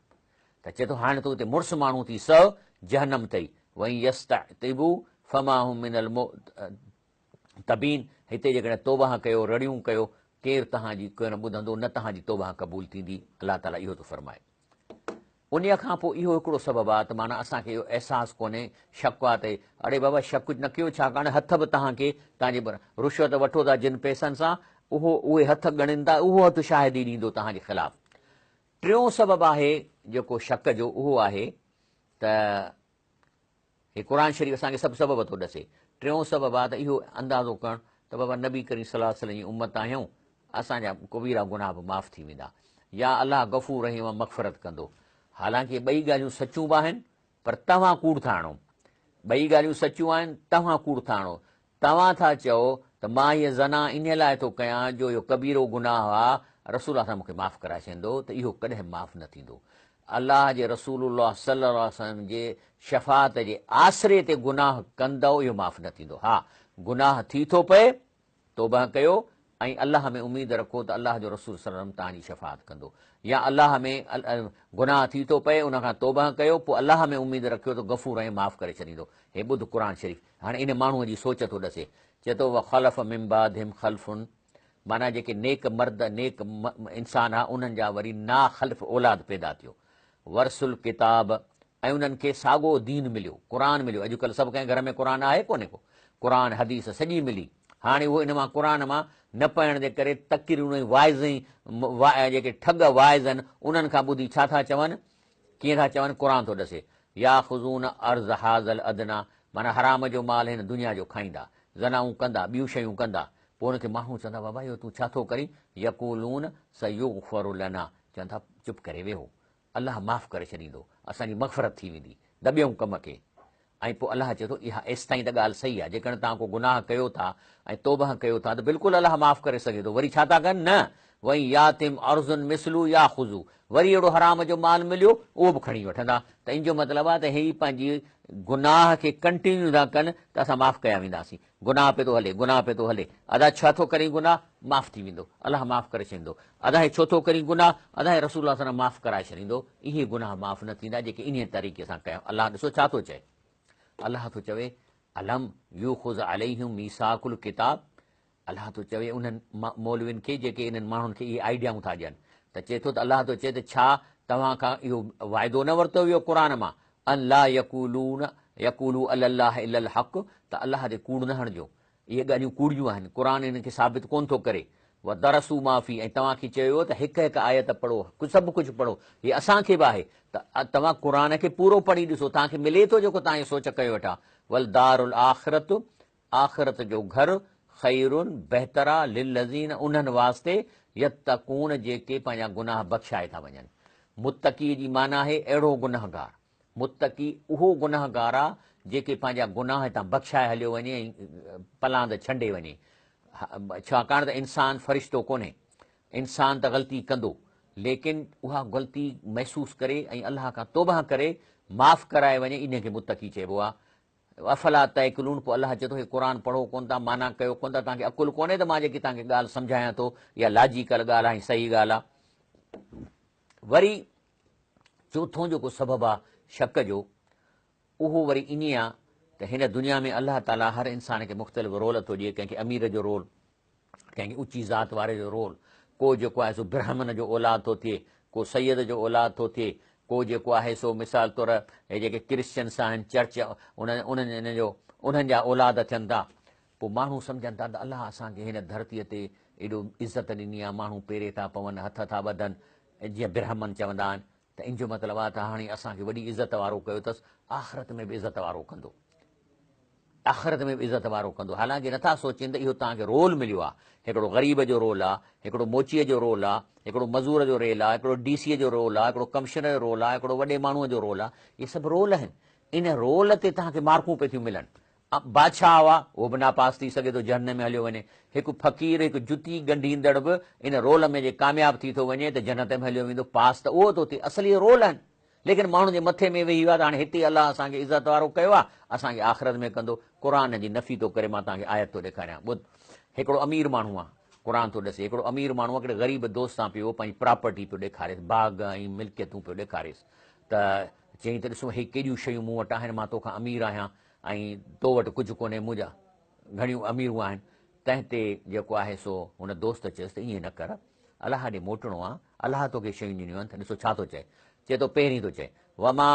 ته چئي ٿو هاڻي تون هتي مڙس ماڻهو ٿي سهه جهنم اٿئي وإن يستعتبوا فما هم من المعتبين هتي جيڪڏهن توبهه ڪيو رڙيون ڪيو ڪير توهان جي ڪونه ٻڌندو نه توهان جي توبهه قبول ٿيندي الله تعاليٰ اهو ٿو فرمائي. انهيء کان پوء اهو هڪڙو سبب آهي ته معنيٰ اسان کي اهو احساس ڪونهي، شڪ آهي ته اڙي بابا شڪ نه ڪيو ڇاڪاڻ هٿ به توهان کي توهان جي رشوت وٺو ٿا جن پئسن سان اهو اهي هٿ ڳڻين ٿا اهو هٿ شاهدي ڏيندو توهان جي خلاف. ٽيون سبب آهي جيڪو شڪ جو اهو آهي ته هي قرآن شريف اسان کي سڀ سبب ٿو ڏسي. ٽيون سبب آهي ته اهو اندازو ڪرڻ ته بابا نبي ڪريم صلي الله عليه وسلم جي امت آهيون، اسان جا ڪبيرا گناهه به معاف ٿي ويندا يا الله غفور رحيم آهي مغفرت ڪندو. حالانڪه ٻئي ڳالهيون سچيون به آهن پر توهان ڪوڙ ٿا هڻو. ٻئي ڳالهيون سچيون آهن توهان ڪوڙ ٿا هڻو. توهان ٿا چئو ته مان هيء زنا انهيء لاء ٿو ڪيان جو اهو ڪبيرو گناهه آ، رسول الله صلعم مون کي معاف ڪرائي ڇڏيندو ته اهو ڪڏهن معاف نه ٿيندو. الله جي رسول الله صلي الله عليه وسلم جي شفاعت جي آسري تي گناهه ڪندؤ اهو معاف نه ٿيندو. ها، گناهه ٿي ٿو پئي، توبهه ڪيو ۽ الله ۾ اميد رکو ته الله جو رسول صلي الله عليه وسلم توهان جي شفاعت ڪندو يا الله ۾ گناهه ٿي ٿو پئي ان کان توبهه ڪيو پوء الله ۾ اميد رکيو ته غفور ۽ معاف ڪري ڇڏيندو. هي ٻڌ قرآن شريف هاڻي ان ماڻهوء جي سوچ ٿو ڏسي چئي ٿو وخلف من بعدهم خلف معنيٰ جيڪي نيڪ مرد نيڪ انسان ها انهن جا وري ناخلف اولاد پيدا ٿيو ورثوا الڪتاب ۽ انهن کي ساڳو دين مليو، قرآن مليو، اڄڪلهه سڀ ڪنهن گهر ۾ قرآن آهي ڪونهي ڪو، قرآن حديث سڄي ملي، هاڻي اهو ان مان قرآن مان نه پڙهڻ جي ڪري تقريرون ۽ واعظ ۽ جيڪي ٺڳ واعظ آهن انهن کان ٻڌي ڇا ٿا چون، ڪيئن ٿا چون، قرآن ٿو ڏسي، ياخذون عرض هذا الادنيٰ معنيٰ حرام جو مال هن دنيا جو کائيندا، زنائون ڪندا، ٻيون شيون ڪندا، پوء ان کي ماڻهو چوندا بابا اهو تون ڇا ٿو ڪرين، يقولون سيغفر لنا چون ٿا چپ ڪري ويهو، الله معاف ڪري ڇڏيندو، اسان جي مغفرت ٿي ويندي، دٻيئون ڪم کي. ۽ پوء الله چئي ٿو، اها ايستائين ته ڳالهه صحيح آهي، جيڪڏهن توهان ڪو گناهه ڪيو ٿا ۽ توبهه ڪيو ٿا ته بلڪل الله معاف ڪري سگهي ٿو، وري ڇا ٿا ڪن؟ نه، وان ياتهم عرض مثله ياخذوه، وري اهڙو حرام جو مال مليو، اهو به کڻي وٺندا، ته ان جو مطلب آهي ته هي پنهنجي گناهه کي ڪنٽينيو ٿا ڪن ته اسان معاف ڪيا وينداسين. گناهه پيو ٿو هلي، گناهه پيو ٿو هلي، ادا ڇا ٿو ڪرين گناهه، معاف ٿي ويندو، الله معاف ڪري ڇڏيندو، ادا هي ڇو ٿو ڪرين گناهه، ادا هي رسول الله صلي الله عليه وسلم معاف ڪرائي ڇڏيندو، اهي گناهه معاف نه ٿيندا جيڪي انهيء طريقي سان ڪيا. الله ڏسو ڇا ٿو چئي، الله ٿو چوي، الم يوخذ عليهم ميثاق الڪتاب، الله ٿو چوي انهن مولوين کي جيڪي انهن ماڻهن کي اهي آئيڊيائون ٿا ڏين ته چئي ٿو ته الله ٿو چئي ته ڇا توهان کان اهو واعدو نه ورتو ويو قرآن مان ان لا يقولون يقولوا علي الله الا الحق ته الله تي ڪوڙ نه هڻجو اهي ڳالهيون ڪوڙيون آهن قرآن انهن کي ثابت ڪونه ٿو ڪري ودرسوا ما فيه ۽ توهان کي چيو ويو ته هڪ هڪ آيت پڙهو سڀ ڪجهه پڙهو هي اسان کي به آهي ته توهان قرآن کي پورو پڙهي ڏسو توهان کي ملي ٿو جيڪو توهان سوچ ڪيو ويٺا والدار الاخرت آخرت جو گهر خير بهتر آ للذين انهن واسطي يتقون جيڪي پنهنجا گناهه بخشائي ٿا وڃن. متقي جي معنيٰ آهي اهڙو گنهگار. متقي اهو گنهگار آ جيڪي پنهنجا گناهه هتان بخشائي هليو وڃي ۽ پلاند ڇنڊي وڃي. ڇاڪاڻ ته انسان فرشتو ڪونهي. انسان ته غلطي ڪندو ليڪن اها غلطي محسوس ڪري ۽ الله کان توبهه ڪري معاف ڪرائي وڃي انهي کي متقي چئبو آ. افلا تعقلون پوء الله چئي ٿو هي قرآن پڙهو ڪونه ٿا معنيٰ ڪيو ڪونه ٿا توهان کي عقل ڪونهي ته مان جيڪي توهان کي ڳالهه سمجهايان ٿو اها لاجيڪل ڳالهه آهي ۽ صحيح ڳالهه آهي. وري چوٿون جيڪو سبب آهي شڪ جو اهو وري ائين آهي ته هن دنيا ۾ الله تعاليٰ هر انسان کي مختلف رول ٿو ڏئي ڪنهن کي امير جو رول ڪنهن کي اوچي ذات واري جو رول، ڪو جيڪو آهي سو برهمڻ جو اولاد ٿو ٿئي، ڪو سيد جو اولاد ٿو ٿئي، ڪو جيڪو آهي سو مثال طور هي جيڪي ڪرسچنس آهن چرچ انهن جو انهن جا اولاد ٿين ٿا. پوء ماڻهو سمجهن ٿا ته الله اسان کي هن ڌرتيء تي ايڏو عزت ڏني آهي، ماڻهو پيري ٿا پون، هٿ ٿا ٻڌن، جيئن برهمڻ چوندا آهن ته ان جو مطلب آهي ته هاڻي اسان کي وڏي عزت وارو ڪيو اٿس، آخرت ۾ به عزت وارو ڪندو. آخرت ۾ به عزت وارو ڪندو. حالانڪه نٿا سوچين ته اهو توهان کي رول مليو آهي. هڪڙو غريب جو رول آهي، هڪڙو موچيء جو رول آهي، هڪڙو مزور جو ريل آهي، هڪڙو ڊي سيء جو رول آهي، هڪڙو ڪمشنر جو رول آهي، هڪڙو وڏي ماڻهوء جو رول آهي. اهي سڀ رول آهن. ان رول تي توهان کي مارڪون پئي ٿيون ملن. بادشاهه آهي، اهو به ناپاس ٿي سگهي ٿو، جهنم ۾ هليو وڃي. هڪ فقير، هڪ جتي ڳنڍيندڙ به ان رول ۾ جي ڪامياب ٿي ٿو وڃي ته جنت ۾ هليو ويندو. پاس ته اهو ٿو ٿئي. اصل اهي رول آهن. ليڪن ماڻهن جي مٿي ۾ ويهي ويو آهي ته هاڻي هتي الله اسان کي عزت وارو ڪيو آهي، اسان کي آخرت ۾ ڪندو. قرآن جي نفي ٿو ڪري، مان توهان کي آيت ٿو ڏيکاريان. ٻڌ، هڪڙو امير ماڻهو آهي، قرآن ٿو ڏسي، هڪڙو امير ماڻهو هڪڙي غريب دوست سان پيو پنهنجي پراپرٽي پيو ڏيکاريس، باغ ۽ ملڪيتون پيو ڏيکاريس ته چيائين ته ڏسو هي ڪيڏيون شيون مون وٽ آهن، مان توکان امير آهيان ۽ تو وٽ ڪجهه ڪونهي، منهنجا گهڻيون اميرون آهن. تنهن تي جيڪو آهي سو هن دوست چيس ته ائين نه ڪر، الله ڏي موٽڻو آ، الله توکي شيون ڏنيون آهن ته ڏسو ڇا ٿو چئي، چئي ٿو پهرين ٿو چئي، وما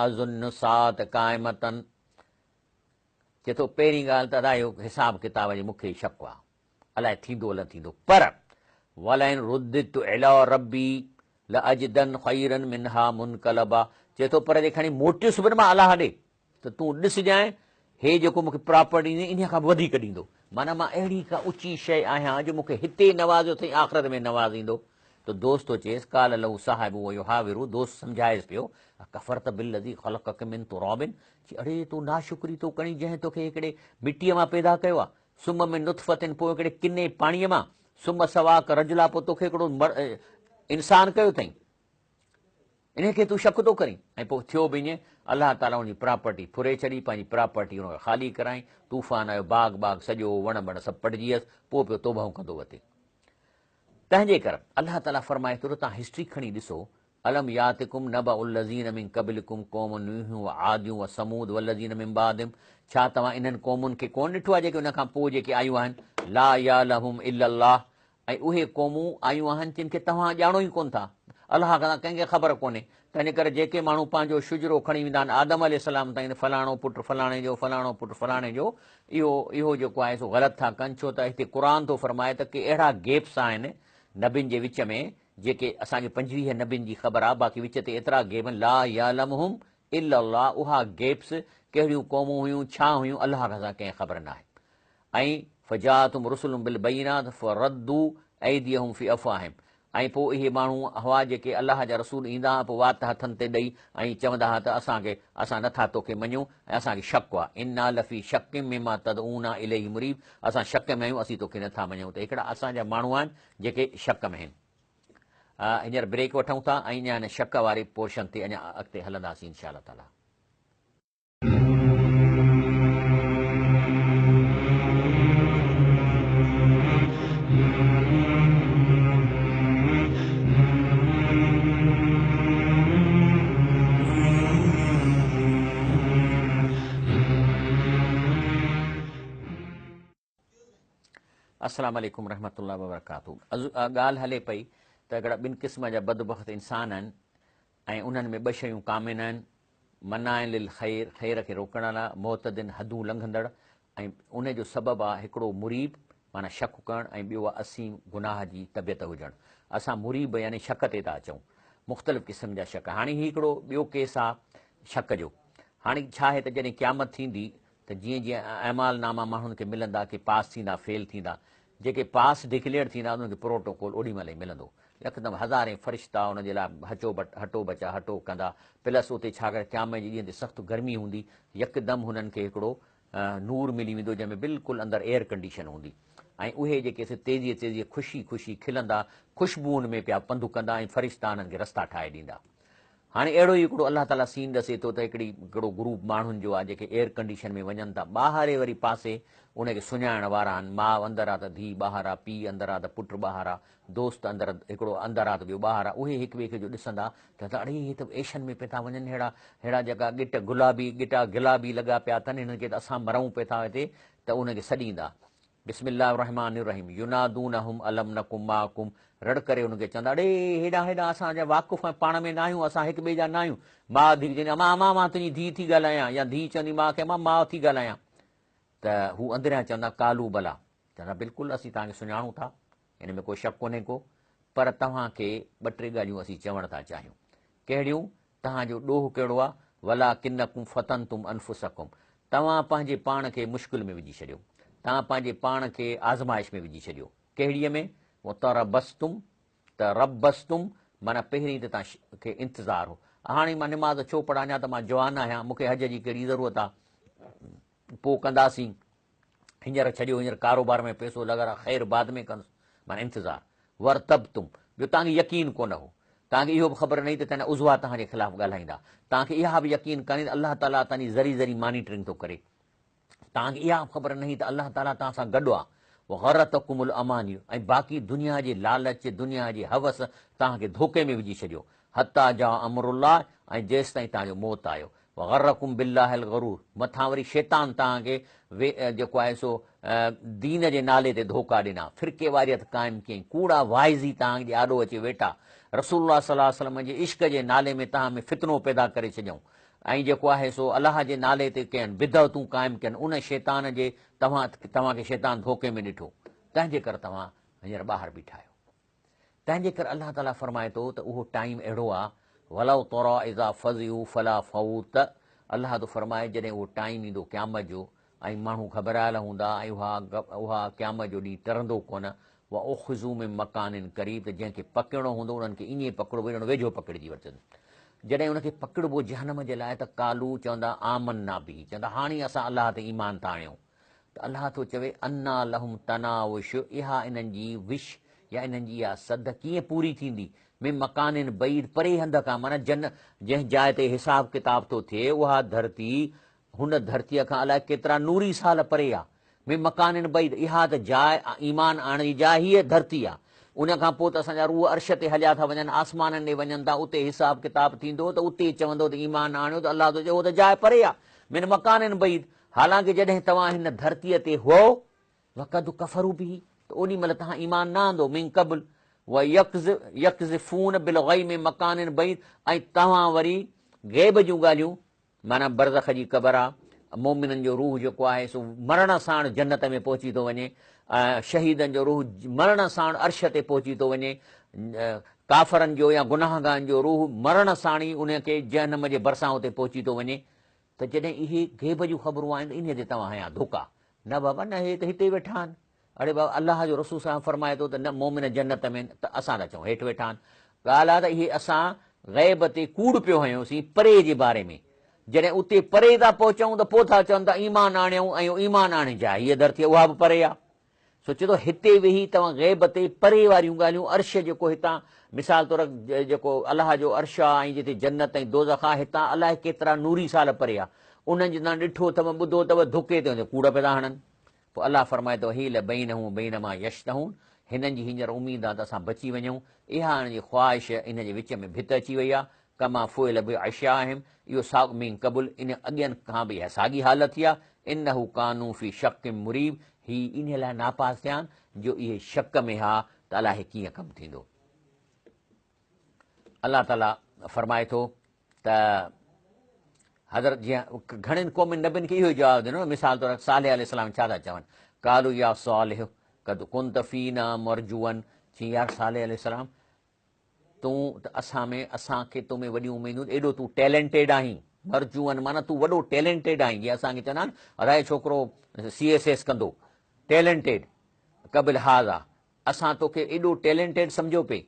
اظن الساعة قائمة، چئي ٿو پهرين ڳالهه ته ادا اهو حساب ڪتاب جي مون کي شڪ آ، الائي ٿيندو الائي نه ٿيندو، پر ولئن رددت الي ربي لاجدن خيرا منها منقلبا، چئي ٿو پر جي کڻي موٽيس به نه مان الله ڏي ته تون ڏسجانء، هي جيڪو مون کي پراپرٽي ڏيندين، انهيء کان به وڌيڪ ڏيندو. معنيٰ مان اهڙي ڪا اچي شيء آهيان جو مون کي هتي نوازيو اٿئي، آخرت ۾ نوازيندو. ته دوست ٿو چئيس، قال له صاحبه ويحاوره، دوست سمجهائيس پيو، اڪفرت بالذي خلقک من تراب، چي اڙي تون ناشڪري ٿو ڪرين جنهن توکي هڪڙي مٽيء مان پيدا ڪيو آهي، ثم من نطفة پوء هڪڙي ڪني پاڻيء مان، ثم سواک رجلا پوء توکي هڪڙو انسان ڪيو اٿئي. انهيء کي تون شڪ ٿو ڪرين؟ ۽ پوء ٿيو به ائين، الله تعاليٰ ان جي پراپرٽي ڦري ڇڏي، پنهنجي پراپرٽي ان کان خالي ڪرائين، طوفان آيو، باغ ٻاغ سڄو وڻ بڻ سڀ پٽجي ويس، پوء پيو توبهون ڪندو وتي. تنهن جي ڪر الله تعاليٰ فرمائي ٿو ته توهان هسٽري کڻي ڏسو، الم ياتڪم نبأ الذين من قبلڪم قوم نوح و عاد و ثمود والذين من بعدهم ڇا توهان انهن قومن کي ڪونه ڏٺو آهي جيڪي ان کان پوء جيڪي آيون آهن، لا يعلمهم الا الله ۽ اهي قومون آيون آهن جن کي توهان ڄاڻو ئي ڪونه ٿا، الله کان ڪنهن کي خبر ڪونهي، تنهنجي ڪري جيڪي ماڻهو پنهنجو شجرو کڻي ويندا آهن آدم عليه السلام تائين ته فلاڻو پٽ فلاڻي جو، فلاڻو پٽ فلاڻي جو، اهو اهو جيڪو آهي سو غلط ٿا ڪن، ڇو ته هتي قرآن ٿو فرمائي ته ڪي اهڙا گيپس آهن نبين جي وچ ۾ جيڪي اسان کي 25 نبين جي خبر آهي باقي وچ تي ايترا گيپ آهن لا يعلمهم الا الله اها گيپس ڪهڙيون قومون هيون ڇا هيون الله کان سواء ڪنهن کي خبر ناهي. ۽ فجاءتهم رسلهم بالبينات فردوا ايديهم في افواههم ۽ پوء اهي ماڻهو هئا جيڪي الله جا رسول ايندا هئا پوء وات هٿن تي ڏئي ۽ چوندا هئا ته اسان کي اسان نه ٿا توکي مڃون ۽ اسان کي شڪ آهي انا لفي شڪ مما تدعونا اليه مريب اسان شڪ ۾ آهيون اسين توکي نه ٿا مڃون ته هڪڙا اسان جا ماڻهو آهن جيڪي شڪ ۾ آهن. هينئر بريڪ وٺون ٿا ۽ اڃا هن شڪ واري پورشن تي اڃا اڳتي هلنداسين انشاء الله تعالي. السلام عليڪم رحمة الله وبرڪاته ڳالهه هلي پئي ته هڪڙا ٻن قسم جا بدبخت انسان آهن ۽ انهن ۾ ٻه شيون ڪامن آهن مناع للخير، خير کي روڪڻ لاء، معتدين، حدون لنگهندڙ، ۽ ان جو سبب آ هڪڙو مريب، معنيٰ شڪ ڪرڻ، ۽ ٻيو آ اثيم، گناهه جي طبيعت هجڻ. اسان مريب يعني شڪ تي ٿا اچون. مختلف قسم جا شڪ. هاڻي هي هڪڙو ٻيو ڪيس آ شڪ جو. هاڻي ڇا آهي ته جڏهن قيامت ٿيندي ته جيئن جيئن اعمال ناما ماڻهن کي ملندا ڪي پاس ٿيندا فيل ٿيندا. جيڪي پاس ڊڪليئر ٿيندا انهن کي پروٽوڪول اوڏي مهل ئي ملندو. يڪدم هزارين فرشتا ان جي لاء هچو هٽو بچا هٽو ڪندا. پلس اتي ڇا ڪري قيامت جي ڏينهن تي سخت گرمي هوندي يڪدم هنن کي هڪڙو نور ملي ويندو جنهن ۾ بلڪل اندر ايئر ڪنڊيشن هوندي ۽ اهي جيڪي سي تيزيء تيزيء خوشي خوشي کلندا خوشبوئن ۾ پيا پنڌ ڪندا ۽ فرشتا انهن کي رستا ٺاهي ڏيندا. هاڻي اهڙو ئي هڪڙو الله تعاليٰ سين ڏسي ٿو ته هڪڙي هڪڙو گروپ ماڻهن جو آهي جيڪي ايئر ڪنڊيشن ۾ وڃن ٿا ٻاهر وري پاسي ان کي سڃاڻڻ وارا آهن ماء اندر آ ته ڌيء ٻاهر آ پيء اندر آ ته پٽ ٻاهر آ دوست اندر هڪڙو اندر آ ته ٻيو ٻاهر آ اهي هڪ ٻئي کي جو ڏسندا چوندا اڙي هي ته ايشن ۾ پئي ٿا وڃن ههڙا ههڙا جيڪا ڳٽ گلابي ڳٽا گلابي لڳا پيا اٿن هنن کي ته اسان مرئون پئي ٿا هتي ته انهن کي سڏيندا بسم الله الرحمٰن الرحيم ينادونهم الم نڪن معڪم رڙ ڪري انهن کي چوندا اڙي هيڏانهن هيڏانهن اسان جا واقف ۽ پاڻ ۾ ناهيون اسان هڪ ٻئي جا ناهيون ماء ڌيء کي چوندي امان امان مان تنهنجي ڌيء ٿي ڳالهايان يا ڌيء چوندي ماء کي امان ماء ٿي ڳالهايان ته هو اندريان چوندا قالو بلا چوندا بلڪل اسين توهان کي سڃاڻون ٿا ان ۾ ڪو شڪ ڪونهي ڪو پر توهان کي ٻه ٽي ڳالهيون اسين چوڻ ٿا چاهيون ڪهڙيون توهان جو ڏوهه ڪهڙو آ؟ ولاڪنڪم فتنتم انفسڪم توهان پنهنجي پاڻ کي مشڪل ۾ وجهي ڇڏيو. توهان پنهنجي پاڻ کي آزمائش ۾ وجهي ڇڏيو. ڪهڙيء ۾؟ وتربصتم تربصتم معنيٰ پهرين ته توهان کي انتظار هو. هاڻي مان نماز ڇو پڙهان اڃا ته مان جوان آهيان، مون کي حج جي ڪهڙي ضرورت آ؟ پوء ڪنداسين. هينئر ڇڏيو، هينئر ڪاروبار ۾ پئسو لڳل آ، خير بعد ۾ ڪندس. معنيٰ انتظار. وارتبتم، ٻيو توهان کي يقين ڪونه هو. توهان کي اهو به خبر نه هئي ته تنهن عضوا توهان جي خلاف ڳالهائيندا. توهان کي اها به يقين ڪانهي ته الله تعاليٰ توهان جي ذري ذري مانيٽرنگ ٿو ڪري. توهان کي اها به خبر نه هئي ته الله تعاليٰ توهان سان گڏ آ. وغرتڪم الاماني ۽ باقي دنيا جي لالچ، دنيا جي هوس توهان کي ڌوڪي ۾ وجهي ڇڏيو. حتيٰ جاء امر الله ۽ جيستائين توهان جو موت آيو. وغرڪم بالله الغرور مٿان وري شيطان توهان کي جيڪو آهي سو دين جي نالي تي ڌوڪا ڏنا، فرقيواريت قائم ڪيائين، ڪوڙا واعظي توهان جي آڏو اچي ويٺا، رسول الله صلي الله عليه وسلم جي عشق جي نالي ۾ توهان ۾ فتنو پيدا ڪري ڇڏيائون ۽ جيڪو آهي سو الله جي نالي تي ڪين بدعتون قائم ڪين، ان شيطان جي توهان توهان کي شيطان ڌوڪي ۾ ڏٺو، تنهن جي ڪر توهان هينئر ٻاهر بيٺا آهيو. تنهن جي ڪري الله تعاليٰ فرمائي ٿو ته اهو ٽائيم اهڙو آ، ولو تريٰ اذا فزعوا فلا فوت، الله ٿو فرمائي جڏهن اهو ٽائيم ايندو قيامت جو ۽ ماڻهو گهٻرايل هوندا ۽ اها اها قيامت جو ڏينهن ٽرندو ڪونه، واخذوا من مڪان قريب ته جنهن کي پڪڙڻو هوندو انهن کي ائين پڪڙبو ڄڻ ويجهو پڪڙجي وٺجن. جڏهن ان کي پڪڙبو جهنم جي لاء ته قالو چوندا آمنا به چوندا هاڻي اسان الله تي ايمان ٿا آڻيون. ته الله ٿو چوي، انّا لهم تناوش اها انهن جي وش يا انهن جي اها سڌ ڪيئن پوري ٿيندي، من مڪان بعيد پري هنڌ کان معنيٰ جن جنهن جاء تي حساب ڪتاب ٿو ٿئي اها ڌرتي هن ڌرتيء کان الائي ڪيترا نوري سال پري آ. من مڪان بعيد اها ته جاء ايمان آڻڻ جي جاء هيء ڌرتي آ. ان کان پوء ته اسان جا روح عرش تي هليا ٿا وڃن، آسمانن ڏي وڃن ٿا، اتي حساب ڪتاب ٿيندو ته اتي چوندو ته ايمان آڻيو ته الله ٿو چئي اهو ته جاء پري آ. من مڪان بعيد حالانڪه جڏهن توهان هن ڌرتيء تي هئو، وقد ڪفروا به ته اوڏي مهل توهان ايمان نه آندو، من قبل ويقذفون بالغي من مڪان بعيد ۽ توهان وري غيب جون ڳالهيون معنيٰ برزخ جي قبر آ، مؤمنن جو روح جيڪو آهي سو مرڻ ساڻ جنت ۾ پهچي ٿو وڃي، شهيدن جو روح مرڻ ساڻ عرش تي پهچي ٿو وڃي، ڪافرن جو يا گناهگارن جو روح مرڻ ساڻ ئي ان کي جهنم جي ڀرسان اتي پهچي ٿو وڃي ته جڏهن اهي غيب جون خبرون آهن ته انهيء تي توهان هنيا ڌوڪا. نه بابا نه هي ته هتي ويٺا آهن. اڙي بابا الله جو رسول صاحب فرمائي ٿو ته نه مؤمن جنت ۾ ته اسان ٿا چئون هيٺ ويٺا آهن. ڳالهه آهي ته اهي اسان غيب تي ڪوڙ پيو هنيوسين پري جي باري ۾ جڏهن اتي پري ٿا پهچون ته پوء ٿا چون ته ايمان آڻيون ۽ اهو ايمان آڻي جاء هيء ڌرتي اها به پري آهي. سو چئي ٿو هتي ويهي توهان غيب تي پري واريون ڳالهيون عرش جيڪو هتان مثال طور جيڪو الله جو عرش آ ۽ جتي جنت ۽ دوزخ آ هتان الائي ڪيترا نوري سال پري آ انهن جي نه ڏٺو اٿو ٻڌو اٿو ڌڪي تي وڃي ڪوڙ پيا ٿا هڻن پوء الله فرمائي ٿو حيل بينهم وبين ما يشتهون هنن جي هينئر اميد آ ته اسان بچي وڃون اها هنن جي خواهش ان جي وچ ۾ ڀت اچي وئي آ ڪما فعل باشياعهم اهو ساڳ من قبل ان اڳين کان به اها ساڳي حالت ٿي آهي، انه ڪانوا في شڪ مريب هي انهي لاء ناپاس ٿيا آهن جو اهي شڪ ۾ ها ته الاهي ڪيئن ڪم ٿيندو. الله تعالي فرمائي ٿو ته حضرت جيئن گهڻين قومن نبين کي اهو ئي جواب ڏنو مثال طور صالح عليه السلام ڇا ٿا چون قالوا يا صالح قد كنت فينا مرجوا چي يار صالح عليه السلام تون ته اسان ۾ اسان کي تو ۾ وڏيون اميدون ايڏو تون ٽيلنٽيڊ آهين مرجوئن معنيٰ تون وڏو ٽيلنٽيڊ آهين جيئن اسان کي چوندا آهن ادا هي ڇوڪرو سي ايس ايس ڪندو ٽيلنٽيڊ قبل هذا اسان توکي ايڏو ٽيلنٽيڊ سمجهيو پئي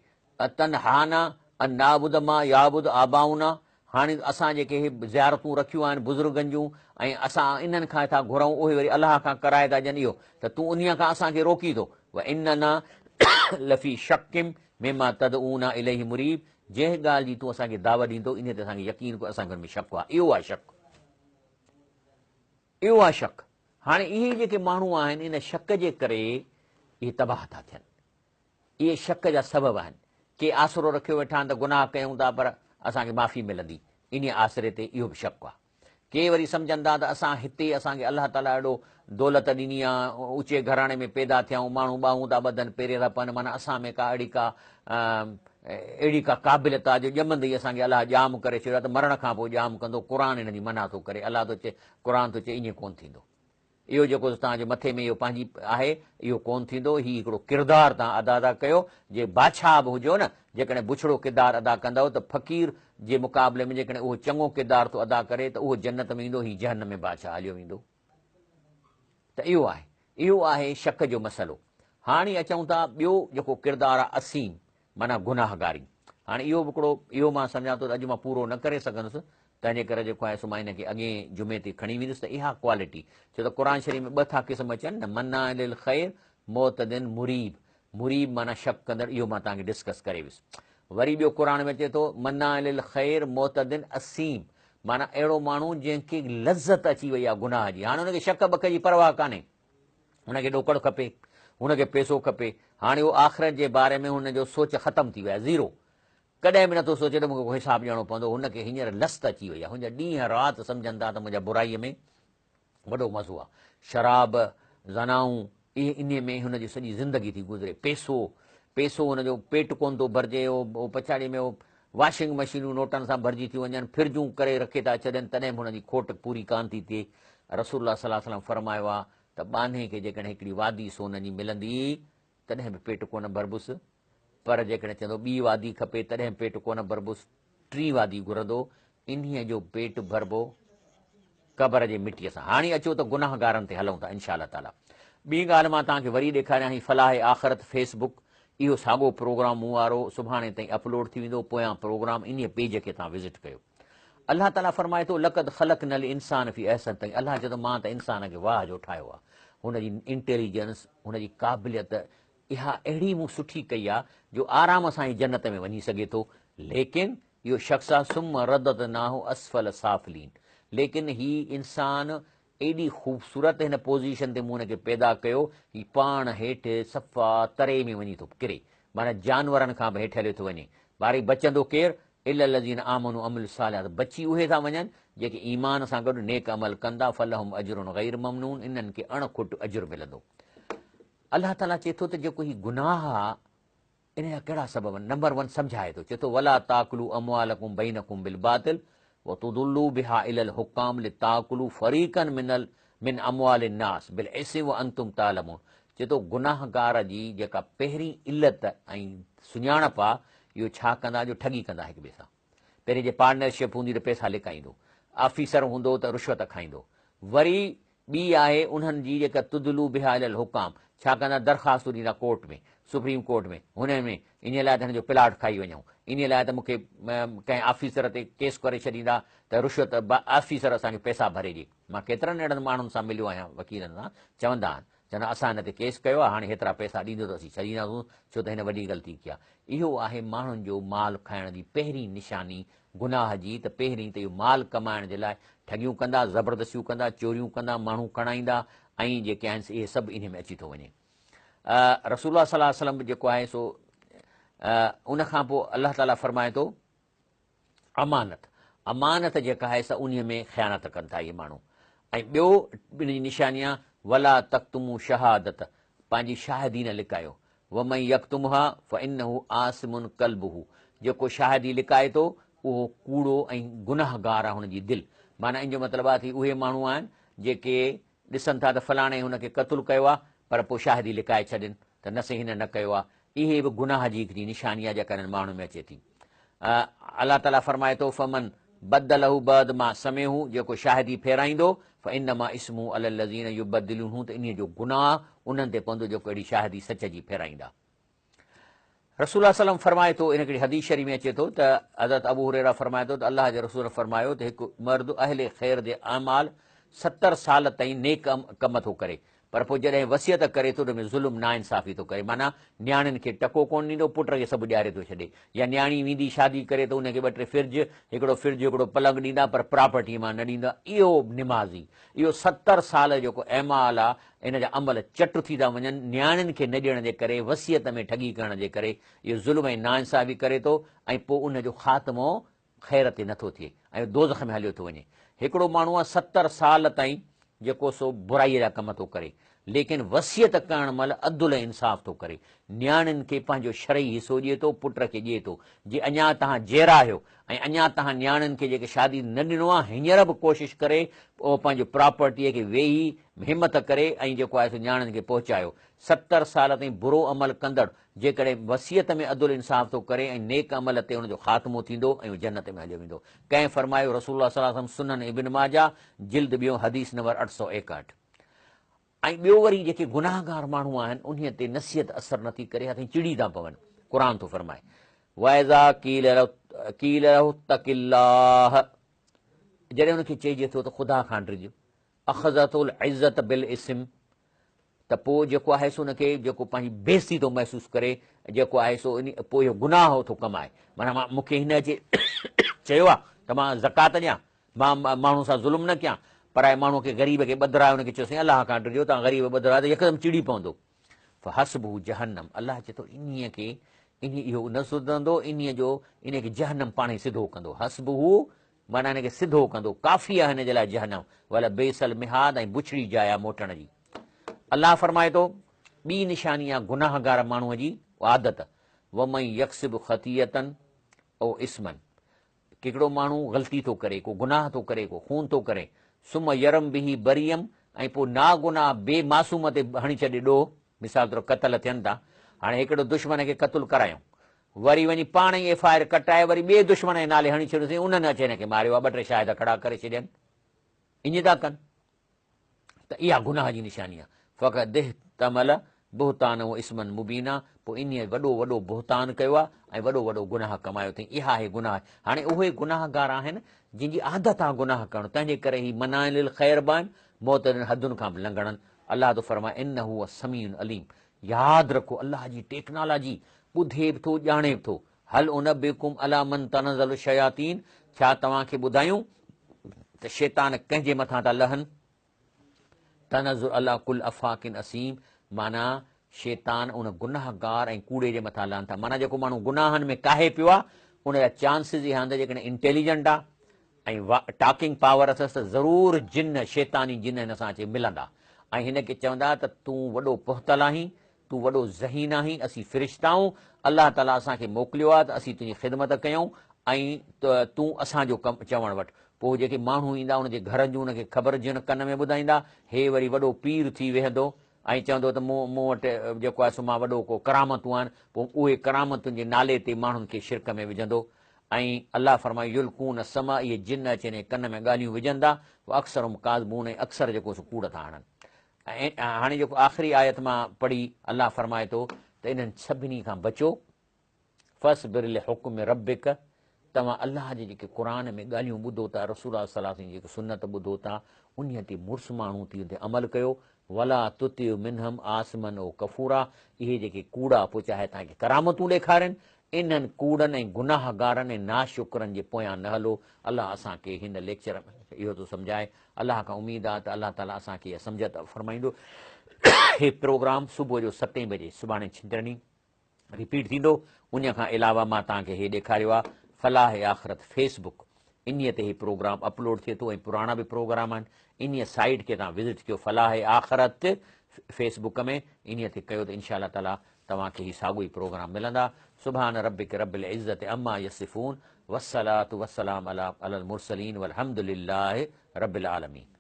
اتنهانا ان نعبد ما يعبد آباؤنا هاڻي اسان جيڪي هي زيارتون رکيون آهن بزرگن جون ۽ اسان انهن کان ٿا گهرون اهي وري الله کان ڪرائي ٿا ڏين اهو ته تون انهيء کان اسان کي روڪين ٿو واننا لفي شڪ مما تدعونا اليه مريب جنهن ڳالهه جي تون اسان کي دعوت ڏين ٿو انهيء تي اسان کي يقين ڪو اسان کي ان ۾ شڪ آهي اهو آهي شڪ اهو آهي شڪ هاڻي اهي جيڪي ماڻهو آهن ان شڪ جي ڪري اهي تباهه ٿا ٿين اهي شڪ جا سبب آهن. ڪي آسرو رکيو ويٺا آهن ته گناهه ڪيون ٿا پر اسان کي معافي ملندي، انهيء آسري تي اهو به شڪ آهي. ڪي وري سمجهن ٿا ته اسان هتي اسان کي الله تعاليٰ اهڙو دولت ڏني آهي، اوچي گهراڻي ۾ پيدا ٿيا آهيون، ماڻهو ٻانهون ٿا ٻڌن، پيري ٿا پون، معنيٰ اسان ۾ ڪا اهڙي ڪا اهڙي ڪا قابليت آهي جو ڄمندي ئي اسان کي الله ڄام ڪري ڇڏيو آهي ته مرڻ کان پوء ڄام ڪندو، قرآن ان جي منع ٿو ڪري، الله ٿو چئي، قرآن ٿو چئي ائين ڪونه ٿيندو. اهو جيڪو توهان جي مٿي ۾ اهو پنهنجي آهي، اهو ڪونه ٿيندو. هي هڪڙو ڪردار توهان ادا ٿا ڪيو. جي بادشاهه به هجو نه، جيڪڏهن بڇڙو ڪردار ادا ڪندؤ ته فقير جي مقابلي ۾ جيڪڏهن اهو چڱو ڪردار ٿو ادا ڪري ته اهو جنت ۾ ايندو، هي جهنم ۾ بادشاهه هليو ويندو. ته اهو آهي. اهو آهي شڪ جو مسئلو. هاڻي اچون ٿا ٻيو جيڪو ڪردار آهي اثيم معنيٰ گناهگاري. هاڻي اهو به هڪڙو، اهو مان سمجهان ٿو ته اڄ مان پورو نه ڪري سگهندس، تنهنجي ڪري جيڪو آهي سو مان ان کي اڳئين جمعي تي کڻي ويندس ته اها ڪوالٽي، ڇو ته قرآن شريف ۾ ٻه ٿا قسم اچن نه، مناع للخير معتد مريب، مريب معنيٰ شڪ ڪندڙ، اهو مان توهان کي ڊسڪس ڪري ويس. وري ٻيو قرآن ۾ اچي ٿو، مناع للخير معتد اثيم، معنيٰ اهڙو ماڻهو جنهن کي لذت اچي وئي آهي گناهه جي، هاڻي ان کي شڪ ٻڪ جي پرواهه ڪانهي. هن کي ڏوڪڙ کپي، هن کي پئسو کپي، هاڻي اهو آخرت جي باري ۾ هن جو سوچ ختم ٿي وئي آهي، زيرو. ڪڏهن به نٿو سوچي ته مون کي ڪو حساب ڏيڻو پوندو، هن کي هينئر لست اچي وئي آهي، هن جا ڏينهن رات سمجهن ٿا ته منهنجا برائيء ۾ وڏو مزو آهي. شراب، زنائون، اهي انهيء ۾ هن جي سڄي زندگي ٿي گذري. پئسو، پئسو هن جو پيٽ ڪونه ٿو ڀرجي، اهو پڇاڙيء ۾ اهو واشنگ مشينون نوٽن سان ڀرجي ٿيون وڃن، فرجون ڪري رکي ٿا ڇڏين، تڏهن به هن جي کوٽ پوري ڪانه ٿي ٿئي. رسول الله صلي الله عليه وسلم فرمايو آهي ته ٻانهي کي جيڪڏهن هڪڙي وادي سون جي ملندي، تڏهن به پيٽ ڪونه ڀربس، پر جيڪڏهن چوندو ٻي وادي کپي، تڏهن به پيٽ ڪونه ڀربس، ٽين وادي گهرندو، انهيء جو پيٽ ڀربو قبر جي مٽيء سان. هاڻي اچو ته گناهگارن تي هلون ٿا انشاء الله تعاليٰ. ٻي ڳالهه مان توهان کي وري ڏيکاريان هي فلاح آخرت فيس بڪ اهو ساڳو پروگرام مون وارو سڀاڻي تائين اپلوڊ ٿي ويندو پويان پروگرام انهيء پيج کي توهان وزٽ ڪيو. الله تعاليٰ فرمائي ٿو لقد خلقنا الانسان في احسن تقويم الله چئي ٿو مان ته انسان کي واهه جو ٺاهيو آهي هن جي انٽيليجنس هن جي قابليت اها اهڙي مون سٺي ڪئي آ جو آرام سان هي جنت ۾ وڃي سگهي ٿو، ليڪن اهو شخص آ ثم رددناه اسفل سافلين ليڪن هي انسان ايڏي خوبصورت هن پوزيشن تي مون هن کي پيدا ڪيو، هي پاڻ هيٺ صفا تري ۾ وڃي ٿو ڪري، معنيٰ جانورن کان به هيٺ هليو ٿو وڃي. باري بچندو ڪير؟ الا الذين آمنوا وعملوا الصالحات بچي اهي ٿا وڃن جيڪي ايمان سان گڏ نيڪ عمل ڪندا، فلهم اجر غير ممنون انهن کي اڻ کٽ اجر ملندو. الله تعاليٰ چئي ٿو ته جيڪو هي گناهه آ ان جا ڪهڙا سبب آهن؟ نمبر ون سمجهائي ٿو، چئي ٿو ولا تاڪلوا اموالڪم بينڪم بالباطل وتدلوا بها الي الحڪام لتاڪلوا فريقا من من اموال الناس بالاثم وانتم تعلمون چئي ٿو گناهگار جي جيڪا پهرين علت ۽ سڃاڻپ آ اهو ڇا ڪندا جو ٺڳي ڪندا هڪ ٻئي سان. پهرين جي پارٽنرشپ هوندي ته پئسا لڪائيندو، آفيسر هوندو ته رشوت کائيندو، وري ٻي آهي انهن جي جيڪا تدلو بها الي الحڪام، ڇا ڪندا درخواستون ڏيندا ڪورٽ ۾، سپريم ڪورٽ ۾، هن ۾، انهيء لاء ته هن جو پلاٽ کائي وڃون، انهيء لاء ته مون کي ڪنهن آفيسر تي ڪيس ڪري ڇڏيندا ته رشوت آفيسر اسان کي پئسا ڀري ڏي. مان ڪيترن اهڙن ماڻهن سان مليو آهيان وڪيلن سان، چوندا آهن، چوندا اسان هن تي ڪيس ڪيو آهي هاڻي هيترا پئسا ڏيندو ته اسين ڇڏينداسون ڇو ته هن وڏي غلطي ڪئي آهي. اهو آهي ماڻهن جو مال کائڻ جي پهرين نشاني گناهه جي ته پهرين ته اهو مال ڪمائڻ جي لاء ٺڳيون ڪندا، زبردستيون ڪندا، چوريون ڪندا، ماڻهو کڻائيندا ۽ جيڪي آهن سي اهي سڀ انهي ۾ اچي ٿو وڃي. رسول الله صلي الله عليه وسلم به جيڪو آهي سو ان کان پوء الله تعالي فرمائي ٿو امانت، امانت جيڪا آهي سا انهي ۾ خيانت ڪن ٿا اهي ماڻهو ۽ ٻيو ان جي نشاني آهي ولا تڪتمو شهادت پنهنجي شاهدي نه لڪايو ومن يڪتمها فانه آثم قلبه جيڪو شاهدي لڪائي ٿو اهو ڪوڙو ۽ گنهگار آهي هن جي دل معنيٰ ان جو مطلب آهي ته اهي ماڻهو آهن جيڪي ڏسن ٿا ته فلاڻي هن کي قتل ڪيو آهي پر پوء شاهدي لڪائي ڇڏين ته نه سهي هن نه ڪيو آهي اهي به گناهه جي هڪڙي نشاني آهي جيڪا انهن ماڻهن ۾ اچي ٿي. الله تعاليٰ فرمائي ٿو، فمن بدله بعد ما سمعه جيڪو شاهدي ڦيرائيندو، فانما اثمه علي الذين يبدلونه ته انهيء جو گناهه انهن تي پوندو جيڪو اهڙي شاهدي سچ جي ڦيرائيندا. رسول الله صلي الله عليه وسلم فرمائي ٿو، ان هڪڙي حديث شريف ۾ اچي ٿو ته حضرت ابو هريره فرمائي ٿو ته الله جي رسول فرمايو ته هڪ مرد اهل خير جي اعمال 70 سال تائين نيڪ ڪم ٿو ڪري پر پوء جڏهن وصيت ڪري ٿو ته ان ۾ ظلم ناانصافي ٿو ڪري معنيٰ نياڻين کي ٽڪو ڪونه ڏيندو پٽ کي سڀ ڏياري ٿو ڇڏي يا نياڻي ويندي شادي ڪري ته ان کي ٻه ٽي فرج هڪڙو فرج هڪڙو پلنگ ڏيندا پر پراپرٽي مان نه ڏيندا اهو نمازي اهو 70 سال جو جيڪو اعمال آ ان جا عمل چٽ ٿي ٿا وڃن نياڻين کي نه ڏيڻ جي ڪري وصيت ۾ ٺڳي ڪرڻ جي ڪري اهو ظلم ۽ ناانصافي ڪري ٿو ۽ پوء ان جو خاتمو خير تي نٿو ٿئي ۽ دوزخ ۾ هليو ٿو وڃي. هڪڙو ماڻهو آ 70 سال تائين جيڪو سو برائيء جا ڪم ٿو ڪري ليڪن وصيت ڪرڻ مهل عدل ۽ انصاف ٿو ڪري. نياڻين کي پنهنجو شرعي حصو ڏئي ٿو، پٽ کي ڏئي ٿو. جي اڃا توهان جيئرا آهيو ۽ اڃا توهان نياڻين کي جيڪي شادي نه ڏنو آ هينئر به ڪوشش ڪري اهو پنهنجو پراپرٽيء کي ويهي همت ڪري ۽ جيڪو آهي سو نياڻين کي پهچايو. 70 سال تائين برو عمل ڪندڙ جيڪڏهن وصيت ۾ عدل انصاف ٿو ڪري ۽ نيڪ عمل تي ان جو خاتمو ٿيندو ۽ هو جنت ۾ هليو ويندو. ڪنهن فرمايو، رسول الله صلي الله عليه وسلم سنن ابن ماجه جلد ٻيون حديث نمبر 861. ۽ ٻيو وري جيڪي گناهگار ماڻهو آهن انهيء تي نصيحت اثر نٿي ڪري هٿين چڙي ٿا پون. قرآن ٿو فرمائي، واذا قيل له اتق الله جڏهن ان کي چئجي ٿو ته خدا کان ڊڄ، اخذته العزة بالاثم ته پوء جيڪو آهي سو ان کي جيڪو پنهنجي بيعزتي ٿو محسوس ڪري جيڪو آهي سو ان پوء اهو گناهه ٿو ڪمائي معنيٰ مان مون کي هن اچي چيو آهي ته مان زڪوات ڏيان مان ماڻهو سان ظلم نه ڪيان پرائي ماڻهو کي غريب کي ٻڌرائي ان کي چيو سائين الله کان ڊڄو توهان غريب ٻڌرايو ته يڪدم چڙي پوندو فحسبه جهنم الله چئي ٿو انهيء کي انهي اهو نه سڌرندو انهيء جو انهيء کي جهنم پاڻ ئي سڌو ڪندو حسبه معنيٰ هن کي سڌو ڪندو، ڪافي آهي هن جي لاء جهنم، ولبئس المهاد ۽ بڇڙي جاء آهي موٽڻ جي. الله فرمائي ٿو، ٻي نشاني آهي گناهگار ماڻهوء جي عادت، ومن يڪسب خطيئة او اثما ڪهڙو ماڻهو غلطي ٿو ڪري، ڪو گناهه ٿو ڪري، ڪو خون ٿو ڪري، ثم يرم به بريئا ۽ پوء ناگناهه بي معصوم تي هڻي ڇڏي ڏوهه، مثال طور قتل ٿين ٿا، هاڻي هڪڙو دشمن کي قتل ڪرايائون، وري وڃي پاڻ ئي ايف I R ڪٽائي وري ٻئي دشمن جي نالي هڻي ڇڏيوسين، انهن اچي هن کي ماريو آهي، ٻه ٽي شاهد کڙا ڪري ڇڏين، ائين ٿا ڪن ته اها گناهه جي نشاني آهي. فقد احتمل بهتانا و اثما مبينا پوء انهيء وڏو وڏو بهتان ڪيو آهي ۽ وڏو وڏو گناهه ڪمايو اٿئين، اها آهي گناهه. هاڻي اهي گناهگار آهن جن جي عادت آهي گناهه ڪرڻ، تنهنجي ڪري هي مناع للخير به آهن، معتدين حدن کان به لنگهڻن. الله ٿو فرمائي انه هو السميع العليم ياد رکو الله جي ٽيڪنالاجي ٻڌي به ٿو ڄاڻي به ٿو. هل انبئڪم علي من تنزل الشياطين ڇا توهان کي ٻڌايون ته شيطان ڪنهن جي مٿان ٿا لهن؟ تنزل علي ڪل افاڪ اثيم معنيٰ شيطان ان گناهگار ۽ ڪوڙي جي مٿان لهن ٿا معنيٰ جيڪو ماڻهو گناهن ۾ ڪاهي پيو آهي ان جا چانسز اها آهن ته جيڪڏهن انٽيليجنٽ آهي ۽ ٽاڪنگ پاور اٿس ته ضرور جن، شيطاني جن هن سان اچي ملندا ۽ هن کي چوندا ته تون وڏو پهتل آهين، تون وڏو ذهين آهين، اسين فرشتا آهيون، الله تعاليٰ اسان کي موڪليو آهي ته اسين تنهنجي خدمت ڪيون ۽ تون اسان جو ڪم چوڻ وٺ. پوء جيڪي ماڻهو ايندا ان جي گهرن جون ان کي خبر جن ڪن ۾ ٻڌائيندا، هي وري وڏو پير ٿي ويهندو ۽ چوندو ته مون مون وٽ جيڪو آهي سو مان وڏو ڪو ڪرامتون آهن، پوء اهي ڪرامتن جي نالي تي ماڻهن کي شرڪ ۾ وجهندو ۽ الله فرمايو، يلقون السمع اهي جن اچي انهيء ڪن ۾ ڳالهيون وجهن ٿا، واڪثرهم ڪاذبون ۽ اڪثر جيڪو سو ڪوڙ ٿا هڻن. ۽ هاڻي جيڪو آخري آيت مان پڙهي الله فرمائي ٿو ته انهن سڀني کان بچو، فاصبر لحڪم ربک توهان الله جي جيڪي قرآن ۾ ڳالهيون ٻڌو ٿا، رسول الله صلي الله عليه وسلم جي جيڪي سنت ٻڌو ٿا، انهيء تي مڙس ماڻهو ٿي ان تي عمل ڪيو، ولا تطع منهم آثما او ڪفورا اهي جيڪي ڪوڙا پوء چاهي توهان کي ڪرامتون ڏيکارين، انهن ڪوڙن ۽ گناهگارن ۽ ناشڪرن جي پويان نه هلو، الله اسان کي هن ليڪچر ۾ اهو ٿو سمجهائي، الله کان اميد آهي ته الله تعالي اسان کي اها سمجهه عطا فرمائيندو. هي پروگرام صبح جو ستين بجي سڀاڻي ڇنڇر ڏينهن رپيٽ ٿيندو، انهي کان علاوه مان توهان کي هي ڏيکاريو آهي فلاح آخرت فيس بڪ انهي تي هي پروگرام اپلوڊ ٿئي ٿو ۽ پراڻا به پروگرام آهن انهي سائيٽ کي توهان وزٽ ڪيو فلاح آخرت فيس بڪ ۾ انهي تي ڪيو ته انشاء الله تعالي توهان کي هي ساڳو ئي پروگرام ملندا سبحان ربک رب العزت عما يصفون والصلوة والسلام علي المرسلين والحمد لله رب العالمين.